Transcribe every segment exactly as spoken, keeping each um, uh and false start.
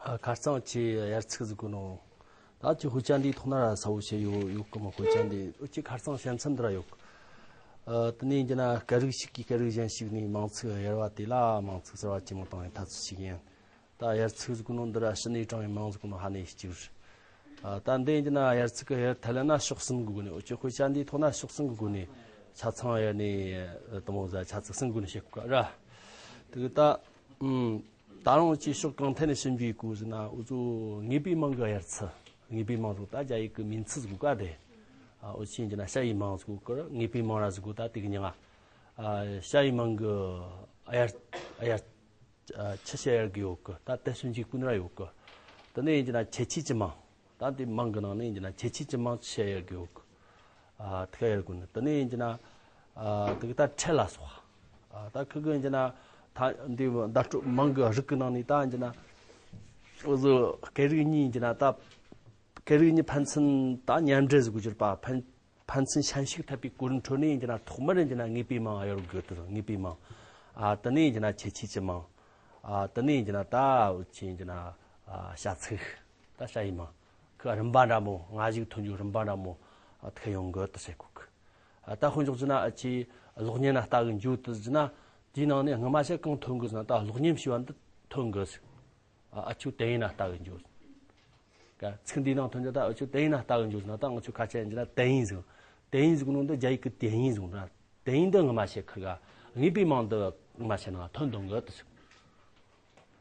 ཨ། ཁ་རྩང་ཆེ་དབྱར་ཚིག་ཟིག་གོ་ནོ། ད་ཁྱེད་དཔེ་ཆ་འདིའི་ཐོག་ན་ར་ས་བོ་ཆེ་ཡོད་ཡོད་གི་མོ། དཔེ་ཆ་འདི་ཁྱེད་ཁ་རྩང་ཞལ་མཚམས་འདི་ར་ཡོད་གི། ཨ། དེ་ནས་ཡིན་རྒྱུ་ན་སྐད་རིགས་ཤིག་གིས་སྐད་རིགས་གཞན་ཞིག་ནས་མིང་ཚིག་གཡར་བ་དེ་ལ་མིང་ཚིག་གསར་བ་ཆེན་མོ་བཏང་བའི་ཐབས་ཚུལ་ཞིག་ཡིན། ད་དབྱར་ཚིག་ཟིག་གོ་ནོ་འདི་ར་ཕྱི་ནས་དྲངས་པའི་མིང་ཟིག་གོ་ནོ་ཧ་ནས་གཅིག་རེད། ཨ། ད་འདི་ཡིན་རྒྱུ་ན་དབྱར་ཚིག་གི་དབྱར་ཐ་ལ་ན་ཕྱོགས་གསུམ་གི་སྒོ་ནས། འུ་ཅག་དཔེ་ཆ་འདིའི་ཐོག་ན་ཕྱོགས་གསུམ་གི་སྒོ་ནས་ཆ་ཚང་ཡར་ནས་དུ་མོ་ཟ་ཆ་ཚིག་གསུམ་གི་སྒོ་ནས་བཤད་དགོས་ཀ་ར། དེ་གི་ད། ཨུམ། ད་རུང་ཅིག་ཕྱོགས་གང་ཐད་ནས་ཕྱིན་པའི་སྐོར་ཟེར་ན། འུ་ཚོ་ངེས་པའི་མིང་གི་དབྱར་ཚིག་ངེས་པའི་མིང་ཟེར་ད་རྒྱ་ཡིག་གི་མིང་ཚིག་ཟེར་ག་དེ། ཨ། འུ་ཆོས་ཡིན་རྒྱུ་ན་ཞ་ཡི་མིང་ཟེར་གོ་གི། ངེས་པའི་མིང་ར་ཟེར་གོ། ད་དེ་གི་མིང་ང་། ཨ། ཞ་ཡི་མིང་གི་དབྱར་དབྱར། ཨ། ཆི་བཤད་ཡར་གི་ཡོད་གི། ད་དེ་ཕྱིན་ཅི་ཀུན་ར་ཡོད་གི། དེ་ནས་ཡིན་རྒྱུ་ན་ཁྱད་ཆོས་ཀྱི་མིང་། ད་དེ་མིང་གི་ནང་ནས་ཡིན་རྒྱུ་ན་ཁྱད་ཆོས་ཀྱི་མིང་ཆི་བཤད་ཡར་གི་ཡོད་གི། ཨ། དེ་ག་ཡར་གོ་ནི། དེ་ནས་ཡིན་རྒྱུ་ན། ཨ། དེ་གི་ད་ཕྲད་ལ་སོགས། ཨ། ད་ཁི་གི་ཡིན་རྒྱུ་ན་ད་འདི་བརྡ་སྤྲོད་མིང་གི་རིགས་གི་ནང་ནས་ད་ཡིན་རྒྱུ་ན། འུ་ཚོ་སྐད་རིགས་གཉིས་ཡིན་རྒྱུ་ན་ད། སྐད་རིགས་གཉིས་ཕན་ཚུན་ད་མཉམ་འབྲེལ་ཟེར་གོ་གྱུར་པ། ཕན་ཕན་ཚུན་བྱང་ཞིང་འཐད་པའི་གོ་རིམ་ཁྲོད་ནས་ཡིན་རྒྱུ་ན་ཐོག་མར་ཡིན་རྒྱུ་ན་ངེས་པའི་མིང་གཡར་དགོས་དེ། ངེས་པའི་མིང་། ཨ། དེ་ནས་ཡིན་རྒྱུ་ན་ཁྱད་ཆོས་ཀྱི་མིང་། ཨ། དེ་ནས་ཡིན་རྒྱུ་ན་ད་འུ་ཆོས་ཡིན་རྒྱུ་ན། ཨ། བྱ་ཚིག་ད་བྱ་ཡི་མིང་གི་རིམ་པ་འདྲ་མོ། སྔ་གཞུག་མཐུད་རྒྱུ་རིམ་པ་འདྲ་མོ། ཨ། དེ་ཡོང་གི་དེ་བཤད་གོ་གི། ཨ། ད་དཔེ་འཇོག་རྒྱུ་ན་འུ་ཆོས་གློག་བརྙན་ན་ལྟ་གི་འགྱོ་དེ་ཟེར་ན། དེའི་ནང་ནས་སྔ་མ་བཤད་གང་ཐོན་གི་ཟེར་ན། ད་གློག་བརྙན་ཞེས་པ་འདི་ཐོན་གི་ཟེར། ཨ། འུ་ཆོས་དེ་ཡིན་ན་ལྟ་གི་འགྱོ། ཀ་ཚིག་འདིའི་ནང་ཐོན་རྒྱུ་ད་འུ་ཆོས་དེ་ཡིན་ན་ལྟ་གི་འགྱོ་ཟེར་ན། ད་ང་ཆོ་ཁ་ཆ་ཡིན་རྒྱུ་ན་དེ་ཡིན་ཟེར། དེ་ཡིན་ཟེར་གོ་ནོ་འདི་རྒྱ་ཡིག་གི་དེ་ཡིན་ཟེར་གོ་ནོ། དེ་ཡིན་འདི་སྔ་མ་བཤད་ཁི་ག་ངེས་པའི་མིང་འདི་སྔ་མ་བཤད་ནང་ཐོན་འདུག་གི་དེ་ཟེར།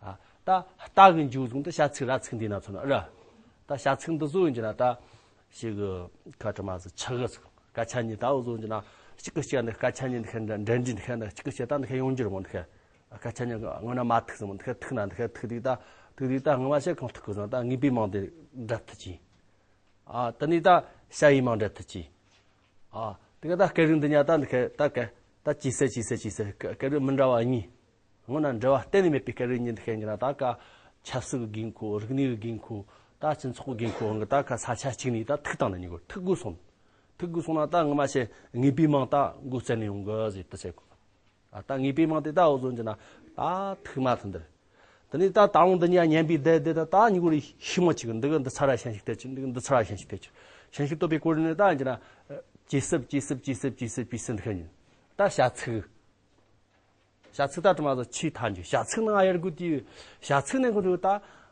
ཨ། ད་ལྟ་གི་འགྱོ་ཟེར་གོ་ནོ་འདི་བྱ་ཚིག་ར་ཚིག་འདིའི་ནང་ཐོན་ན་ར། ད་བྱ་ཚིག་འདི་བཟོ་ཡིན་རྒྱུ་ན་ད་ཞིག་གི་ཁ་ཁྲི་མ་ཟེར་ཆག་གི་ཟེར། སྐད་ཆ་གཉིས་ད་འུ་ཚོ་ཡིན་རྒྱུ་ན་གཅིག་གི་གཅིག་འདི། སྐད་ཆ་གཉིས་འདི་ཁ་འདྲ་འདྲ་འདྲི་འདི་ཁ་འདི། གཅིག་གི་གཅིག་ད་འདི་ཁ་ཡོང་རྒྱུ་རེད་མོ། འདི་ཁ་སྐད་ཆ་གཉིས་སྔོན་ན་མ་ཐུག་ཟེར་མོ། འདི་ཁ་ཐུག་ན་འདི་ཁ་ཐུག་དུས་ད། ཐུག་དུས་ད་སྔ་མ་བཤད་གང་ཐུག་གི་ཟེར་ན། ད་ངེས་པའི་མིང་འདི་འདྲ་ཐུག་ཅིང་། ཨ། དེ་ནས་ད་བྱ་ཡི་མིང་འདྲ་ཐུག་ཅིང་། ཨ། དེ་ག་ད་སྐད་རིགས་འདི་གཉིས་ད་འདི་ཁ་ད་ཀ་ད་ཅི་ཟེར་ཅི་ཟེར་ཅི་ཟེར་སྐད་སྐད་རིགས་མི་འདྲ་བ་གཉིས། སྔོན་ན་འབྲེལ་བ་གཏན་ནས་མེད་པའི་སྐད་རིགས་གཉིས་འདི་ཁ་ཡིན་རྒྱུ་ན། ད་ཀ་ཆབ་སྲིད་ཀྱི་དགོས་མཁོ། རིག་གནས་ཀྱི་དགོས་མཁོ། ད་སྤྱི་ཚོགས་ཀྱི་དགོས་མཁོ་འོང་གི། ད་ཀ་ས་ཆ་གཅིག་ནས་ད་ཐུག་བཏང་ན་ཉིན་གོ་ཐུག་དགོས་སོང་། ཐུག་དགོས་སོང་ན་ད་སྔ་མ་བཤད་ངེས་པའི་མིང་ད་མགོ་བཙལ་ནས་ཡོང་གི་ཟེར་དེ་བཤད་གོ། ཨ། ད་ངེས་པའི་མིང་དེ་ད་འུ་ཚོ་ཡིན་རྒྱུ་ན་ད་ཐུག་མ་ཐུག་འདིར། དེ་ནས་ད་ད་རུང་འདི་གཉིས་མཉམ་པའི་བསྡད་བསྡད་ད་ད་ཉིན་གོ་རེ་ཤི་མོ་ཅིག་འདི་གི་འདི་ཚ་ར་ཞན་ཞིག་བལྟས་ཅིག་འདི་གི་འདི་ཚ་ར་ཞན་ཞིག་བལྟས་ཅིག་ཞན་ཞིག་བལྟས་པའི་སྐོར་ནས་ད་ཡིན་རྒྱུ་ན། ཇེ་སུབ་ཇེ་སུབ་ཇེ་སུབ་ཇེ་སུབ་ཇེ་སུབ་འདི་ཁ་ཡིན། ད་བྱ་ཚིག་བྱ་ཚིག་ད་དྲི་མ་ཟེར་ཆེས་མཐའ་འཇུག་བྱ་ཚིག་ནང་ཡར་དགོས་དུས། བྱ་ཚིག་ནང་གི་འདུག་ད་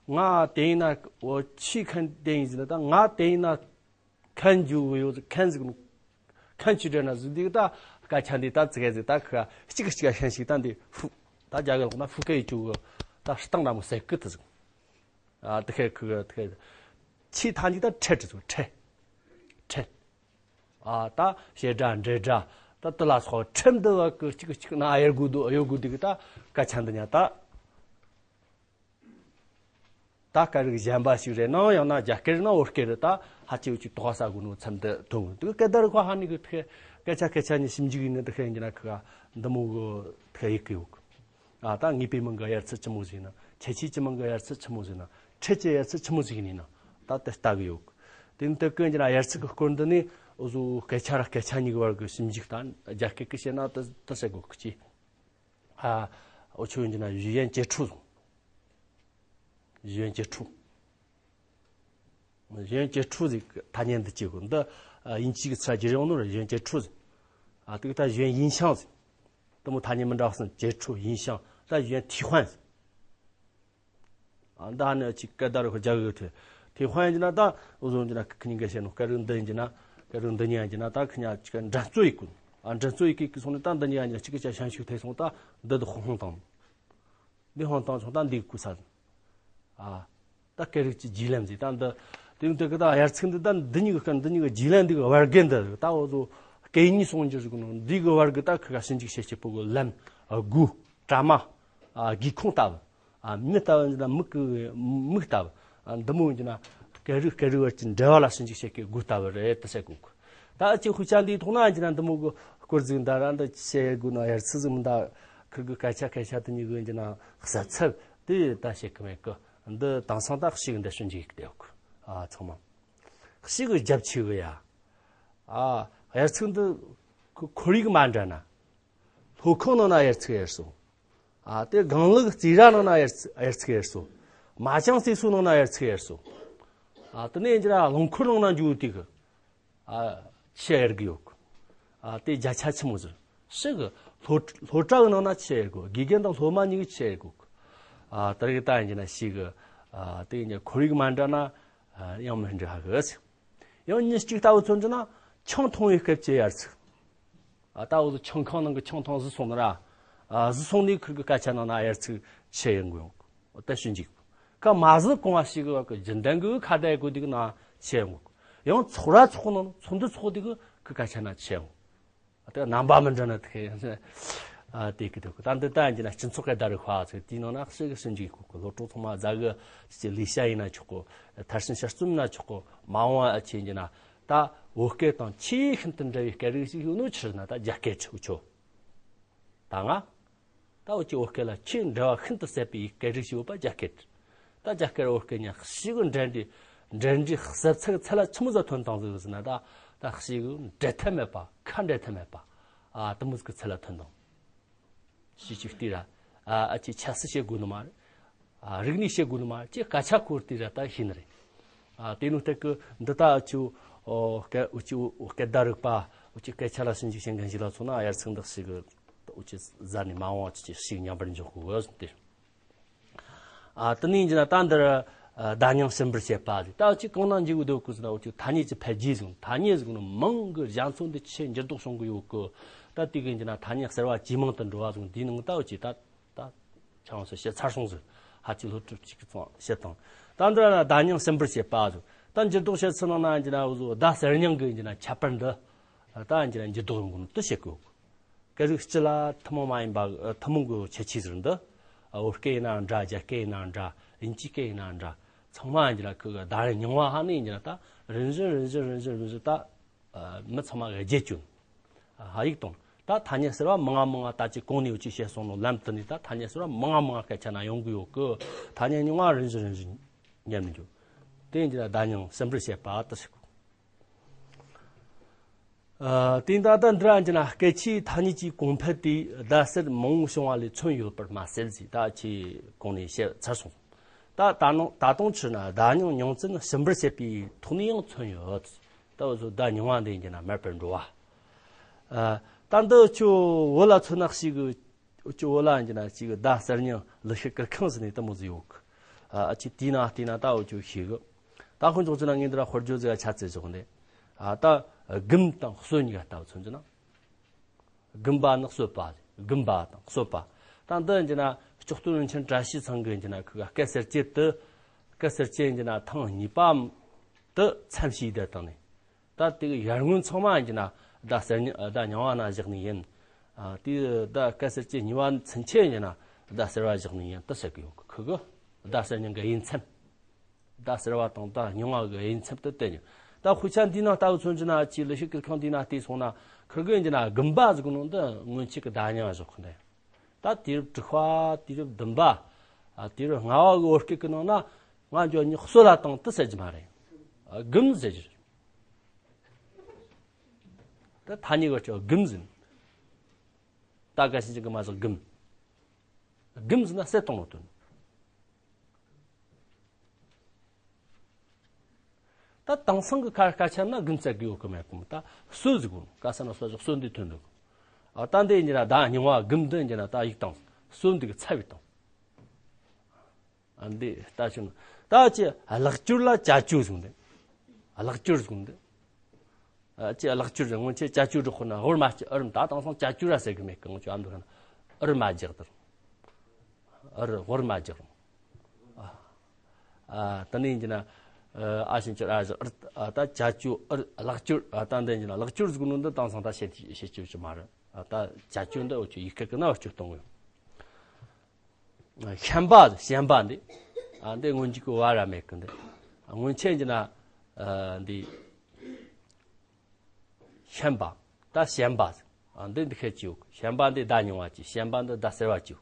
ང་དེ་ཡིན་ན་འོ་ཆེས་མཁན་དེ་ཡིན་ཟེར་ན། ད་ང་དེ་ཡིན་ན་མཁན་འཇུག་གི་ཡོད། མཁན་ཟིག་མཁན་ཆུ་འདྲེན་ན་ཟིག་འདུག་ད་སྐད་ཆ་འདི་ད་ཙི་གེ་ཟིག་ད་ཁ་གཅིག་གཅིག་ཤན་ཞིག་ད་འདི་ཧྥུ། ད་རྒྱ་གི་ལོག་ན་ཧྥུ་ཀེ་ཡི་ཅུ་གི་ད་སྟངས་འདྲ་མོ་ཟེར་གི་དེ་ཟིག་ཨ། དེ་ཁེ་ཁུ་གི་དེ་ཁེ་ཆེས་མཐའ་འཇུག་ད་ཁྲེ་དེ་ཟིག་ཁྲེ་ཁྲེ། ཨ། ད་བྱེད་སྒྲ་འབྲེལ་སྒྲ་ད་དེ་ལ་སོགས་ཁྲིམས་འདི་བ་གི་གཅིག་གཅིག་ན་ཨ་ཡར་དགོས་འདུག་ཨ་ཡོད་དགོས་འདུག་གི་ད་སྐད་ཆ་འདི་ཉག་ད། ད་སྐད་རིགས་གཞན་པ་ཞིག་རེད་ནའང་ཡང་ན་རྒྱ་སྐད་རེད་ན་བོད་སྐད་རེད། ད་ཧ་ཅི་བོ་ཅིག་དོགས་ས་དགོས་ནོ་མཚམས་འདི་ཐོན་འདུག་སྐད་བརྡ་རིག་པ་ཧ་ནི་གི་དེ་སྐད་ཆ་སྐད་ཆ་གཉིས་ཞིབ་འཇུག་ཡིན་ན་དེ་ཁེ་ཡིན་རྒྱུ་ན་ཁི་ག་འདི་མོ་གི་དེ་ཡིག་གི་ཡོད་གི། ཨ། ད་ངེས་པའི་མིང་གི་དབྱར་ཚིག་ཆི་མོ་ཟིག་ན། ཁྱད་ཆོས་ཀྱི་མིང་གི་དབྱར་ཚིག་ཆི་མོ་ཟིག་ན། ཁྲེ་ཀྱི་དབྱར་ཚིག་ཆི་མོ་ཟིག་ཡིན་ན། ད་དེ་ལྟ་གི་ཡོད་གི། དེ་ནི་དེ་ཀུན་གྱི་ན་དབྱར་ཚིག་གི་སྐོར་འདི་ནི་འུ་ཟོ་སྐད་ཆ་ར་སྐད་ཆ་གཉིས་ཀྱི་བར་གྱི་ཞིབ་འཇུག་དང་རྒྱ་སྐད་ཀྱི་བཤད་ན་དེ་དེ་བཤད་དགོས་གི་ཅི། ཨ། འུ་ཆོ་ཡིན་གྱི་ན་语言杰出 ཟེར། 语言杰出། 语言杰出 ཟེར་ཐ་སྙད་འདི་གཅིག་གོ། འདི་དབྱིན་ཇི་གི་ཚིག་ར་བརྗེ་རེ་ཡོང་ནོ་ར། 语言杰出 ཟེར། ཨ། དེ་གི་ད་语言影响 ཟེར། དེ་མོ་ཐ་སྙད་མི་འདྲ་བ་གསུམ། 杰出、影响། ད语言替换 ཟེར། ཨ། འདི་ནི་ཅིག་སྐད་བརྡ་རུ་རྒྱག་གི་ཐེ། 替换 ཡིན་གྱི་ན་ད་འུ་ཟོ་ཡིན་གྱི་ན་ཁི་གཉིས་ཀ་བཤད་ནོ་སྐད་རིགས་འདི་ཡིན་གྱི་ན། སྐད་རིགས་འདི་གཉིས་ཡིན་གྱི་ན་ད་ཁི་གཉིས་ཅིག་འགྲན་རྩོད་ཡེད་གོ། ཨ། འགྲན་རྩོད་ཡེད་གི་སོང་ནས་ད་འདི་གཉིས་ཡིན་གྱི་ན་གཅིག་གི་ཆ་ཤན་ཞུགས་ཐེ་སོང་ད་འདི་དུ་ཧོང་ཧོང་བཏང་། འདི་ཧོང་བཏང་སོང་ད་འདི་གུ་ས། ཨ། ད་སྐད་རིགས་ཀྱི་བརྒྱུད་ལམ་ཟེར། ད་འདི་དེ་འདི་གི་ད་དབྱར་ཚིག་འདི་ད་འདི་གཉིས་ཀྱི་སྐད། འདི་གཉིས་ཀྱི་བརྒྱུད་ལམ་འདི་གི་བར་གི་འདི་ད་འུ་ཚོ་སྐད་གཉིས་སོང་རྒྱུ་ཟེར་གོ་ནོ། འདི་གི་བར་གི་ད་ཁི་ག་ཞིབ་འཇུག་བྱེད་བྱེད་པོ་གི་ལམ། ཨ། སྒོ། གྲ་མ། ཨ། སྒེའུ་ཁུང་ལྟ་བུ། ཨ། མི་ལྟ་བུ་འདི་ད་མིག་གི་མིག་ལྟ་བུ། ཨ། འདི་མོ་ཡིན་གྱི་ན་སྐད་རིགས་སྐད་རིགས་བར་གྱི་འབྲེལ་བ་ལ་ཞིབ་འཇུག་བྱེད་ཀྱི་སྒོ་ལྟ་བུ་རེད་དེ་བཤད་གོ་གི། ད་ཅིག་དཔེ་ཆ་འདིའི་ཐོག་ན་ཡིན་གྱི་ན་འདི་མོ་གི་སྐོར་ཟིག་འདའ་ར་འདི་བཤད་གོ་ནོ། དབྱར་ཚིག་ཟིག་མི་འདའ། ཁི་གི་སྐད་ཆ་སྐད་ཆ་དེ་གཉིས་གི་ཡིན་གྱི་ན་གསལ་ཚབ་དེ་ད་བཤད་གི་མེད་གི། འདི་དེང་སང་ད་ཤིག་འདི་ཞིབ་འཇུག་ཡེད་གི་བསྡད་ཡོད་གི། ཨ། ཚང་མ་ཤིག་གི་རྒྱབ་ཆེ་གི་ཡ། ཨ། དབྱར་ཚིག་འདི་ཁོར་ཡུག་མ་འདྲ་ན། སློབ་ཁང་ནང་ན་དབྱར་ཚིག་ཡར་སོང་། ཨ། དེ་སྒང་ལུག་རྩིས་ར་ནང་ན་དབྱར་ཚིག་དབྱར་ཚིག་ཡར་སོང་། མ་ཅང་སི་སུ་ནང་ན་ཡར་ཚིག་ཡར་སོ། ཨ་དེ་ནས་འདི་ར་རླངས་འཁོར་ནང་ན་འཇུག་དུས་གི། ཨ་ཆི་ཡར་གི་ཡོད་གི། ཨ་དེ་བརྒྱ་ཆ་ཆི་མོ་ཟེར། ཤི་གི་སློ་སློ་གྲྭ་གི་ནང་ན་ཆི་ཡར་གི། དགེ་རྒན་དང་སློབ་མ་གཉིས་གི་ཆི་ཡར་གི། ཨ་དེ་རིགས་ད་ཡིན་གྱི་ན་ཤི་གི། ཨ་དེ་ཡིན་གྱི་ཁོར་ཡུག་མ་འདྲ་ན་ཨ་ཡང་མི་འདྲ་ཧ་གི། ཡང་ཉིན་གཅིག་ལྟ་བུ་མཚོན་རྒྱུ་ན་ཆང་འཐུང་བའི་སྐབས་ཀྱི་ཡར་ཚིག། ཨ་ད་འུ་ཚོ་ཆང་ཁང་ནང་གི་ཆང་འཐུང་ཟི་སོང་ནི་ར། ཨ་ཟི་སོང་ནི་ཁུར་གི་སྐད་ཆ་ནང་ན་ཡར་ཚིག་ཆེ་ཡོང་གི་ཡོང་། ད་ཞུ་འཇིག་ཀ་མ་ཟི་གོང་བ་ཞིག་གི་གི་རྒྱུན་ལྡན་གི་ཁ་བརྡ་གོ་དེ་གི་ན་ཆེ་ཡོང་། ཡང་ཚོགས་ར་ཚོགས་ནང་ཚོགས་འདུ་ཚོགས་དེ་གི་གི་སྐད་ཆ་ན་ཆེ་ཡོང་། ཨ་ད་རྣམ་པ་མི་འདྲ་ན་དེ་ཨ་དེ་གི་དེ་གི་ད་འདི་ད་ཡིན་གྱི་ན་སྤྱི་ཚོགས་སྐད་བརྡ་རིག་པ་ཚོ་དེའི་ནང་ན་ཞིག་གི་ཞུ་འཇིག་གི་གི་སློབ་གྲོགས་ཚང་མ་ཟ་གི་ཅི་ལས་བྱ་ཡིན་ན་ཆོག་གི། མཐར་ཕྱིན་དཔྱད་རྩོམ་ན་ཆོག་གི། མ་འོངས་བ་ཨ་ཆེ་ཡིན་གྱི་ན། ད་བོད་སྐད་དང་ཆེས་ཤིན་ཏུ་འདྲ་བའི་སྐད་རིགས་ཤིག་ཡོད་ནོ་ཆི་རེད་ན་ད་རྒྱ་སྐད་ཆོག་ཆོག་ད་ང་། ད་འུ་ཅག་བོད་སྐད་ལ་ཆེས་འབྲེལ་བ་ཤིན་ཏུ་ཟབ་པའི་སྐད་རིགས་ཤིག་ཡོད་པ་རྒྱ་སྐད། ད་རྒྱ་སྐད་བོད་སྐད་གཉིས་ཤིག་གི་འབྲེལ་འདྲིས་འབྲེལ་འདྲིས་ཟབ་ཚད་ཚད་ལ་ཆི་མོ་ཟིག་ཐོན་བཏང་ཟིག་ཟེར་ན། ད་ད་ཤིག་གི་འབྲལ་ཐབས་མེད་པ་ཁ་འབྲལ་ཐབས་མེད་པ། ཨ་དེ་མོ་ཟིག་གི་ཚད་ལ་ཐོན་བཏང་། ཤི་ཅིག་ལྟོས་ར། ཨ་ཨ་ཅེ་ཆབ་སྲིད་བཤད་དགོས་ནི་མ་རེད། ཨ་རིག་གནས་བཤད་དགོས་ནི་མ་རེད། ཅེས་སྐད་ཆ་ཁོ་ལྟོས་ར་ད་ཤེས་ནི་རེད། ཨ་དེ་ནོ་སྟེ་གི་འདི་ད་ཨ་ཅུ་ཨོ་སྐད་འུ་ཅུ་སྐད་བརྡ་རིག་པ་འུ་ཅུ་སྐད་ཆ་ལ་ཞིབ་འཇུག་བྱེད་མཁན་ཞིག་ལ་མཚོན་ན་ཡར་ཚིག་འདི་ཞིག་གི་འུ་ཅུ་ཟ་ནས་མ་འོངས་བ་ཅི་ཅི་ཞིག་ཉམས་པར་འཇོག་དགོས་ཟེར་ཏེ། ཨ་དེ་ནས་ཡིན་གྱི་ན་ད་འདིར་ཨ་བརྡ་རྙིང་ཞིབ་འབུར་བྱེད་པ་ཟིག་ད་ཅི་གང་ན་འཇུག་འདོད་གི་ཟེར་ན་འུ་ཅུ་ཐ་སྙད་ཀྱི་འཕེལ་རྒྱས་ཟིག་ཐ་སྙད་ཟིག་ནི་མང་གི་རྒྱ་མཚོ་འདི་ཆེས་འགྱུར་ལྡོག་བྱུང་གི་ཡོད་གི། ད་དེ་གི་ཡིན་གྱི་ན་ཐ་སྙད་གསར་བ་ཇེ་མང་དུ་འགྲོ་བ་ཟིག་འདིའི་ནང་ད་འུ་ཅུ་ད་ད་ཆང་སུ་བཤད་ཚར་སོང་ཟིག་ཧ་ཅི་ལྷོ་གྲུབ་ཅིག་གི་ཚང་བཤད་དང་། ད་འདིར་ན་བརྡ་རྙིང་ཞིབ་འབུར་བྱེད་པ་ཟིག་ད་འགྱུར་ལྡོག་བྱེད་ཚུལ་ནང་ན་ཡིན་གྱི་ན་འུ་ཟོ་བརྡ་གསར་རྙིང་གི་ཡིན་གྱི་ན་ཁྱད་པར་འདི་ད་ཡིན་གྱི་ན་འགྱུར་ལྡོག་ཡོང་གི་ནོ་དེ་བཤད་གི་ཡོད་གི། སྐད་རིགས་སྤྱི་ལ་ཐུན་མོང་མ་ཡིན་པ་ཨ་ཐུན་མོང་གི་ཁྱད་ཆོས་ཟིག་འདི། ཨ་བོད་སྐད་ཡིན་ནའང་འདྲ། རྒྱ་སྐད་ཡིན་ནའང་འདྲ། དབྱིན་ཇིའི་སྐད་ཡིན་ནའང་འདྲ། ཚང་མ་ཡིན་གྱི་ན་ཁོ་གི་བརྡ་རྙིང་བ་ཧ་ནི་ཡིན་གྱི་ན་ད་རིམ་བཞིན་རིམ་བཞིན་རིམ་བཞིན་རིམ་བཞིན་ད་ཨ་མི་ཚང་མ་གི་བརྗེད་བཅུག་ཨ་ཧ་ཡིག་དང་ད་ཐ་སྙད་ཟེར་བ་མང་ང་མང་ང་ད་ཅི་གོང་ནས་འུ་ཅུ་བཤད་སོང་ནོ་ལམ་དུ་ནས་ད་ཐ་སྙད་ཟེར་བ་མང་ང་མང་ང་སྐད་ཆ་ན་ཡོང་གི་ཡོད་གི། ཐ་སྙད་རྙིང་བ་རིམ་བཞིན་རིམ་བཞིན་ཉམས་ནས་འགྱོ། དེ་ཡིན་གྱི་ན་བརྡ་རྙིང་ཞིབ་འབུར་བྱེད་པ་དེ་ཞིག་ཨ་དེ་ད་ལྟ་འདི་ར་ཡིན་གྱི་ན་སྐད་ཆའི་ཐ་སྙད་ཀྱི་གོང་འཕེལ་དེས་བརྡ་གསར་མང་བོ་བྱུང་བ་ལས་མཚོན་ཡོད་པར་མ་ཟད་ཟེར། ད་ཅི་གོང་ནས་བཤད་ཚར་སོང་། ད་ད་ནང་ད་དུང་ཕྱིར་ན་བརྡ་རྙིང་རྙིང་བཙུན་ཞིབ་འབུར་བྱེད་པའི་ཐོག་ནས་ཡང་མཚོན་ཡོད། ད་འུ་ཚོ་བརྡ་རྙིང་བ་འདི་ཡིན་གྱི་ན་མེད་པར་འགྲོ་བ། ཨ་ད་འདི་ཁྱོད་བོད་ལ་མཚོན་ན་ཞིག་གི་འུ་ཅུ་བོད་ལ་ཡིན་གྱི་ན་ཅིག་བརྡ་གསར་རྙིང་ལེགས་བཤད་གུར་ཁང་ཟེར་ནས་དེ་མོ་ཟིག་ཡོད་གི། ཨ་ཅིག་དེའི་ནང་བལྟས་ན་ད་འུ་ཅུ་ཤེས་གི། ད་དཀོན་མཆོག་ཅི་ན་ངས་འདི་ར་དཔེར་བརྗོད་ཟིག་ཆ་ཚད་བཞག་ནས། ཨ་ད་སྒོམ་དང་གསོད་གཉིས་ཀ་ལྟ་བུ་མཚོན་གྱི་ན། སྒོམ་པ་ནི་གསོད་པ། སྒོམ་པ་དང་གསོད་པ། ད་འདི་ཡིན་གྱི་ན་སྐྱོག་སྟོན་རིན་ཆེན་བཀྲ་ཤིས་ཚང་གི་ཡིན་གྱི་ན་ཁོ་ག་སྐད་གསར་བཅད་དུ། སྐད་གསར་བཅད་ཡིན་གྱི་ན་ཐེངས་གཉིས་པ་དུ་མཚམས་བྱས་བསྡད་བཏང་ནས། ད་དེ་གི་ཡར་སྔོན་ཚང་མ་ཡིན་གྱི་ན་བརྡ་གསར་རྙིང་བརྡ་རྙིང་བ་ན་བཞག་ནི་ཡིན། ཨ་དེ་བརྡ་སྐད་གསར་བཅད་གཉིས་པ་ཚུན་ཆད་ཡིན་གྱི་ན་བརྡ་གསར་བ་བཞག་ནི་ཡིན་དུ་ཟེར་གི་ཡོད་གི། ཁོ་གི་བརྡ་གསར་རྙིང་གི་དབྱེ་མཚམས། བརྡ་གསར་བ་དང་བརྡ་རྙིང་བ་གི་དབྱེ་མཚམས་དུ་བསྟན་ཡོད། ད་དཔེ་ཆ་འདིའི་ནང་ལྟ་བུ་མཚོན་གྱི་ན་ཅིག་ལེགས་བཤད་གུར་ཁང་འདིའི་ནང་བལྟས་སོང་ན་ཁོ་གི་ཡིན་གྱི་ན་སྒོམ་པ་ཟེར་གི་ནང་དུ་སྔོན་ཆད་ཀྱི་བརྡ་རྙིང་བ་བཞག་གི་འདུག་ད་དུས་རབས་དྲུག་པ། དུས་རབས་བདུན་པ། ཨ་དུས་རབས་ལྔ་པ་གི་བོད་སྐད་ཀྱི་ནང་ན་ང་འཇོག་ཉི་གསོད་ལ་བཏང་དུ་ཟེར་གྱི་མ་རེད། ཨ་སྒོམ་ཟེར་གྱི་རེད། ད་ཐ་སྙད་ཀྱི་སྐྱོ་སྒོམ་ཟེར། ད་ག་ཤིན་ཅི་གི་མ་ཟག་སྒོམ། སྒོམ་ཟེར་ན་གསོད་བཏང་ནོ་དོན། ད་དེང་སང་གི་ཁ་སྐད་ཆ་ན་སྒོམ་ཟེར་གི་ཡོད་གི་མེད་གི་མོ། ད་གསོད་ཟེར་གོ་ནོ། ག་ས་ན་གསོད་ཟེར་གསོད་འདི་ཐོན་འདུག་ཨ་ད་འདི་ཡིན་གྱི་ན་བརྡ་རྙིང་བ་སྒོམ་འདི་ཡིན་གྱི་ན་ད་ཡིག་དང་གསོད་འདི་གི་ཚབ་ཡིག་དང་། ཨ་འདི་ལྟ་ཆུ་ན་ད་ཅི་ལག་སྐྱོར་ལ་བྱ་སྤྱོད་ཟེར་འདི། ལག་སྐྱོར་ཟེར་འདི། ཨ་ཅི་ལག་སྐྱོར་ཟེར་སྔོན་ཆད་བྱ་སྤྱོད་སྒྲོག་ཁོ་ན་དབུར་མ་སྐྱི་ཨུར་མ། ད་དེང་སང་བྱ་སྤྱོད་ར་ཟེར་གི་མེད་གི། སྔོན་ཆད་ཨ་མདོ་ཁ་ན་ཨུར་མ་རྒྱག་དུ། ཨུར་དབུར་མ་རྒྱག་ཨ་ད་ནི་ཡིན་གྱི་ན་ཨ་ཤིན་ཅི་ར་ཟེར་ཨུར། ཨ་ད་བྱ་སྤྱོད་ཨུར། ལག་སྐྱོར། ཨ་ད་འདི་ཡིན་གྱི་ན་ལག་སྐྱོར་ཟེར་གོ་ནོ་འདི་དེང་སང་ད་བཤད་བཤད་སྤྱོད་ཅིག་མ་རེད། ཨ་ད་བྱ་སྤྱོད་འདི་འུ་ཆོ་ཡིག་སྐད་ཀྱི་ན་འུ་ཆོ་གཏོང་གི་ཡོད། ཤན་པ། ཤན་པ་འདི། ཨ་འདི་སྔོན་འཇུག་གི་བ་ར་མེད་གི་འདི། སྔོན་ཆད་ཡིན་གྱི་ན་ཨ་འདི་ཤན་པ། ད་ཤན་པ། ཨ་འདི་འདི་ཁད་ཅི་ཡོད། ཤན་པ་འདི་བརྡ་རྙིང་བ་ཅིག་ཤན་པ་འདི་བརྡ་གསར་བ་ཅིག་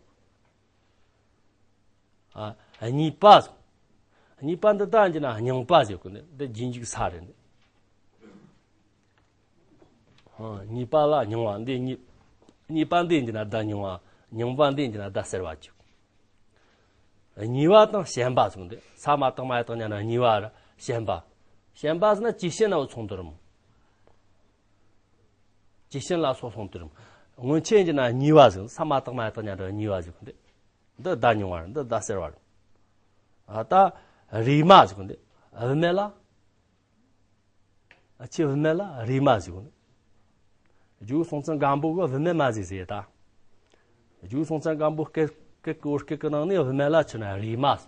ཨ་གཉིས་པ། གཉིས་པ་འདི་ད་ཡིན་གྱི་ན་རྙིང་པ་ཟེར་གི་འདི། འདི་རྗེས་འཇུག་ས་རེད་འདི། ཨ་གཉིས་པ་ལ་རྙིང་བ་འདི། གཉིས་གཉིས་པ་འདི་ཡིན་གྱི་ན་བརྡ་རྙིང་བ། རྙིང་པ་འདི་ཡིན་གྱི་ན་བརྡ་གསར་བ་ཅིག་གཉིས་པ་དང་ཞན་པ་ཟེར་གོ་འདི། ས་མ་བཏགས་མ་ཡ་བཏགས་ཉ་ན་གཉིས་པ་ར་ཞན་པ། ཞན་པ་ཟེར་ན་ཇི་ཞན་ན་འོ་ཚོང་དུ་རུམ། ཇི་ཞན་ལ་སོགས་ཚོང་དུ་རུམ། སྔོན་ཆད་ཡིན་གྱི་ན་གཉིས་པ་ཟེར། ས་མ་བཏགས་མ་ཡ་བཏགས་ཉ་ན་གཉིས་པ་ཟེར་གོ་འདི། འདི་ཟླ་ཉུང་བ་རེད། འདི་ཟླ་གསར་བ་རེད། ཨ་ད་རེས་མ་ཟེར་གོ་འདི། བུད་མེད་ལ། ཨ་ཆེ་བུད་མེད་ལ་རེས་མ་ཟེར་གོ་ནི། རྒྱུ་སྲོང་བཙན་སྒམ་པོ་གི་བུད་མེད་མ་ཟེར་ཟེར་ད། རྒྱུ་སྲོང་བཙན་སྒམ་པོ་སྐད་སྐད་ཀྱི་བོད་སྐད་ཀྱི་ནང་ནས་བུད་མེད་ལ་ཆི་ན་རེས་མ་ཟེར།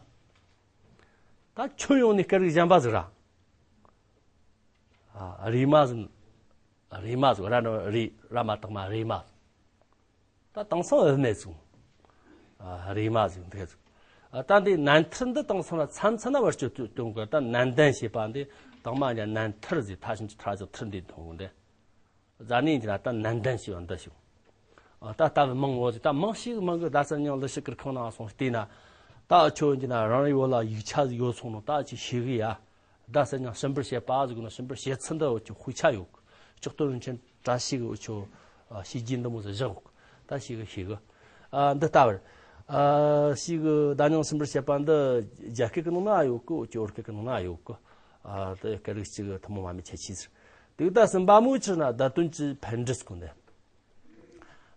ད་ཁྱོན་ཡོངས་ནས་སྐད་རིགས་གཞན་པ་ཟིག་ར། ཨ་རེས་མ་ཟེར། རེས་མ་ཟེར་ར་ནི་རེས་ར་མ་བཏགས་མ་རེས་མ་ཟེར། ད་དེང་སང་བུད་མེད་ཟེར། ཨ་རེས་མ་ཟེར་འདི་ཟེར། ཨ་ད་འདི་ནན་ཐར་འདི་དེང་སང་ལ་མཚམས་མཚམས་ན་བར་གཅོད་དུ་གཏོང་དགོས། ད་ནན་ཏན་ཞེས་པ་འདི་དང་མ་ཉ་ནན་ཐར་ཟེར། ཐ་ཞིང་གི་ཐ་ཟེར་ཐར་འདི་མཐོང་གི་འདི། ཟ་ནས་འདི་ན་ད་ནན་ཏན་ཞེས་པ་འདི་ཞིག་ཨ་ད་ལྟ་བུ་མང་བོ་ཟེར། ད་མང་ཞིག་མང་གི་ཟླ་གསར་རྙིང་ལི་ཤི་ཀིར་ཁང་ནང་སོང་བལྟས་ན། ད་ཁྱོད་འདི་ན་རང་རེ་བོ་ལ་ཡིག་ཆ་ཟིག་ཡོད་སོང་ནོ་ད་ཅིག་ཤེས་གི་ཡ། ཟླ་གསར་རྙིང་ཕྱིན་པར་བཤད་པ་ཟེར་གོ་ནོ། ཕྱིན་པར་བཤད་ཚུལ་འདི་འུ་ཆོ་དཔེ་ཆ་ཡོད་གི། ལྕོགས་གཏོར་རིན་ཆེན་བཀྲ་ཤིས་གི་འུ་ཆོ་ཨ་བཤད་རྒྱུན་འདི་མོ་ཟིག་བཞག་གི། ད་ཤེས་གི་ཤེས་གི། ཨ་འདི་ལྟ་བུར། ཨ་ཤེས་གི། ཟླ་རྙིང་ཕྱིན་པར་བཤད་པ་འདི་རྒྱ་སྐད་གི་ནང་ན་ཡོད་གི། འུ་ཆོ་བོད་སྐད་གི་ནང་ན་ཡོད་གི། ཨ་དེ་སྐད་རིགས་གཅིག་གི་ཐུན་མོང་མ་མི་ཁྱད་ཆོས་ཟེར། དེ་ད་གསུམ་པ་མོ་ཆི་ན་བརྡ་དོན་གྱི་འཕེལ་འགྲིབ་ཟེར་གོ་འདི།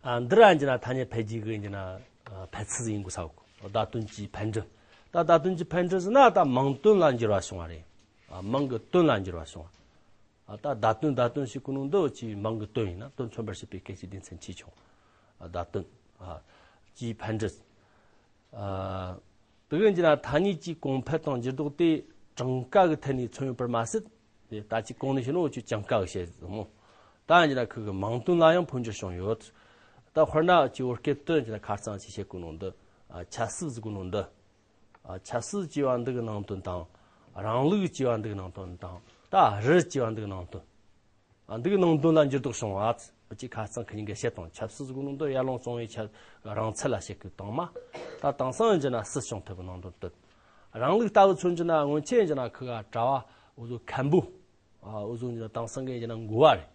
ཨ་འདི་ར་འདི་ན་ཐ་སྙད་འཕེལ་རྒྱས་གི་འདི་ན་ཨ་འཕེལ་ཚུལ་ཡིན་དགོས་ས་གོ། བརྡ་དོན་གྱི་འཕེལ་འགྲིབ། ད་བརྡ་དོན་གྱི་འཕེལ་འགྲིབ་ཟེར་ན་ད་མིང་དོན་ལ་འགྱུར་བ་བྱུང་བ་རེད། ཨ་མིང་གི་དོན་ལ་འགྱུར་བ་བྱུང་བ། ཨ་ད་བརྡ་དོན་བརྡ་དོན་ཞེས་གོ་ནོ་འདི་ཅིག་མིང་གི་དོན་ཡིན་ན་དོན་མཚོན་པར་བྱེད་པའི་སྐད་ཅིག་སྡེ་ཚན་ཆེ་ཆུང་། ཨ་བརྡ་དོན་ཨ་གྱི་འཕེལ་འགྲིབ། ཨ་དེ་གི་འདི་ན་ཐ་སྙད་ཀྱི་གོང་འཕེལ་དང་འགྱུར་ལྡོག་དེ་གྲངས་ཀ་གི་ཐད་ནས་མཚོན་ཡོད་པར་མ་ཟད། དེ་ད་ཅི་གོང་ནས་བཤད་ནོ་འུ་ཆོས་གྲངས་ཀ་གི་བཤད་ཟིན་མོ། ད་འདི་ན་ཁུ་གི་མིང་དོན་ལ་ཡང་འཕོ་འགྱུར་བྱུང་ཡོད། ད་དཔེར་ན་ཅིག་བོད་སྐད་དུ་འདི་ན་ཁ་རྩང་ཅིག་བཤད་གོ་ནོ་འདི། ཨ་ཆབ་སྲིད་ཟེར་གོ་ནོ་འདི། ཨ་ཆབ་སྲིད་ཅེས་པ་འདི་གི་ནང་དོན་དང་། རིང་ལུགས་ཅེས་པ་འདི་གི་ནང་དོན་དང་། ད་རི་ཅེས་པ་འདི་གི་ནང་དོན། ཨ་འདི་གི་ནང་དོན་ལ་འགྱུར་ལྡོག་བྱུང་བ། ཨ་ཅིག་ཁ་རྩང་ཁུ་གཉིས་ཀ་བཤད་དང་། ཆབ་སྲིད་ཟེར་གོ་ནོ་འདི་ཡར་ལངས་བཙོང་བའི་ཆ་རིང་ཚད་ལ་བཤད་གི་དང་མ། ད་དེང་སང་འདི་ན་སྲིད་སྐྱོང་ཐུབ་པའི་ནང་དོན་དུ། རིང་ལུགས་ལྟ་བུ་མཚོན་རྒྱུ་ན་སྔོན་ཆད་འདི་ན་ཁུ་ག་གྲྭ་བ་འུ་ཚོ་མཁན་པོ། ཨ་འུ་ཚོ་འདི་ན་དེང་སང་གི་འདི་ན་འགོ་བ་རེད།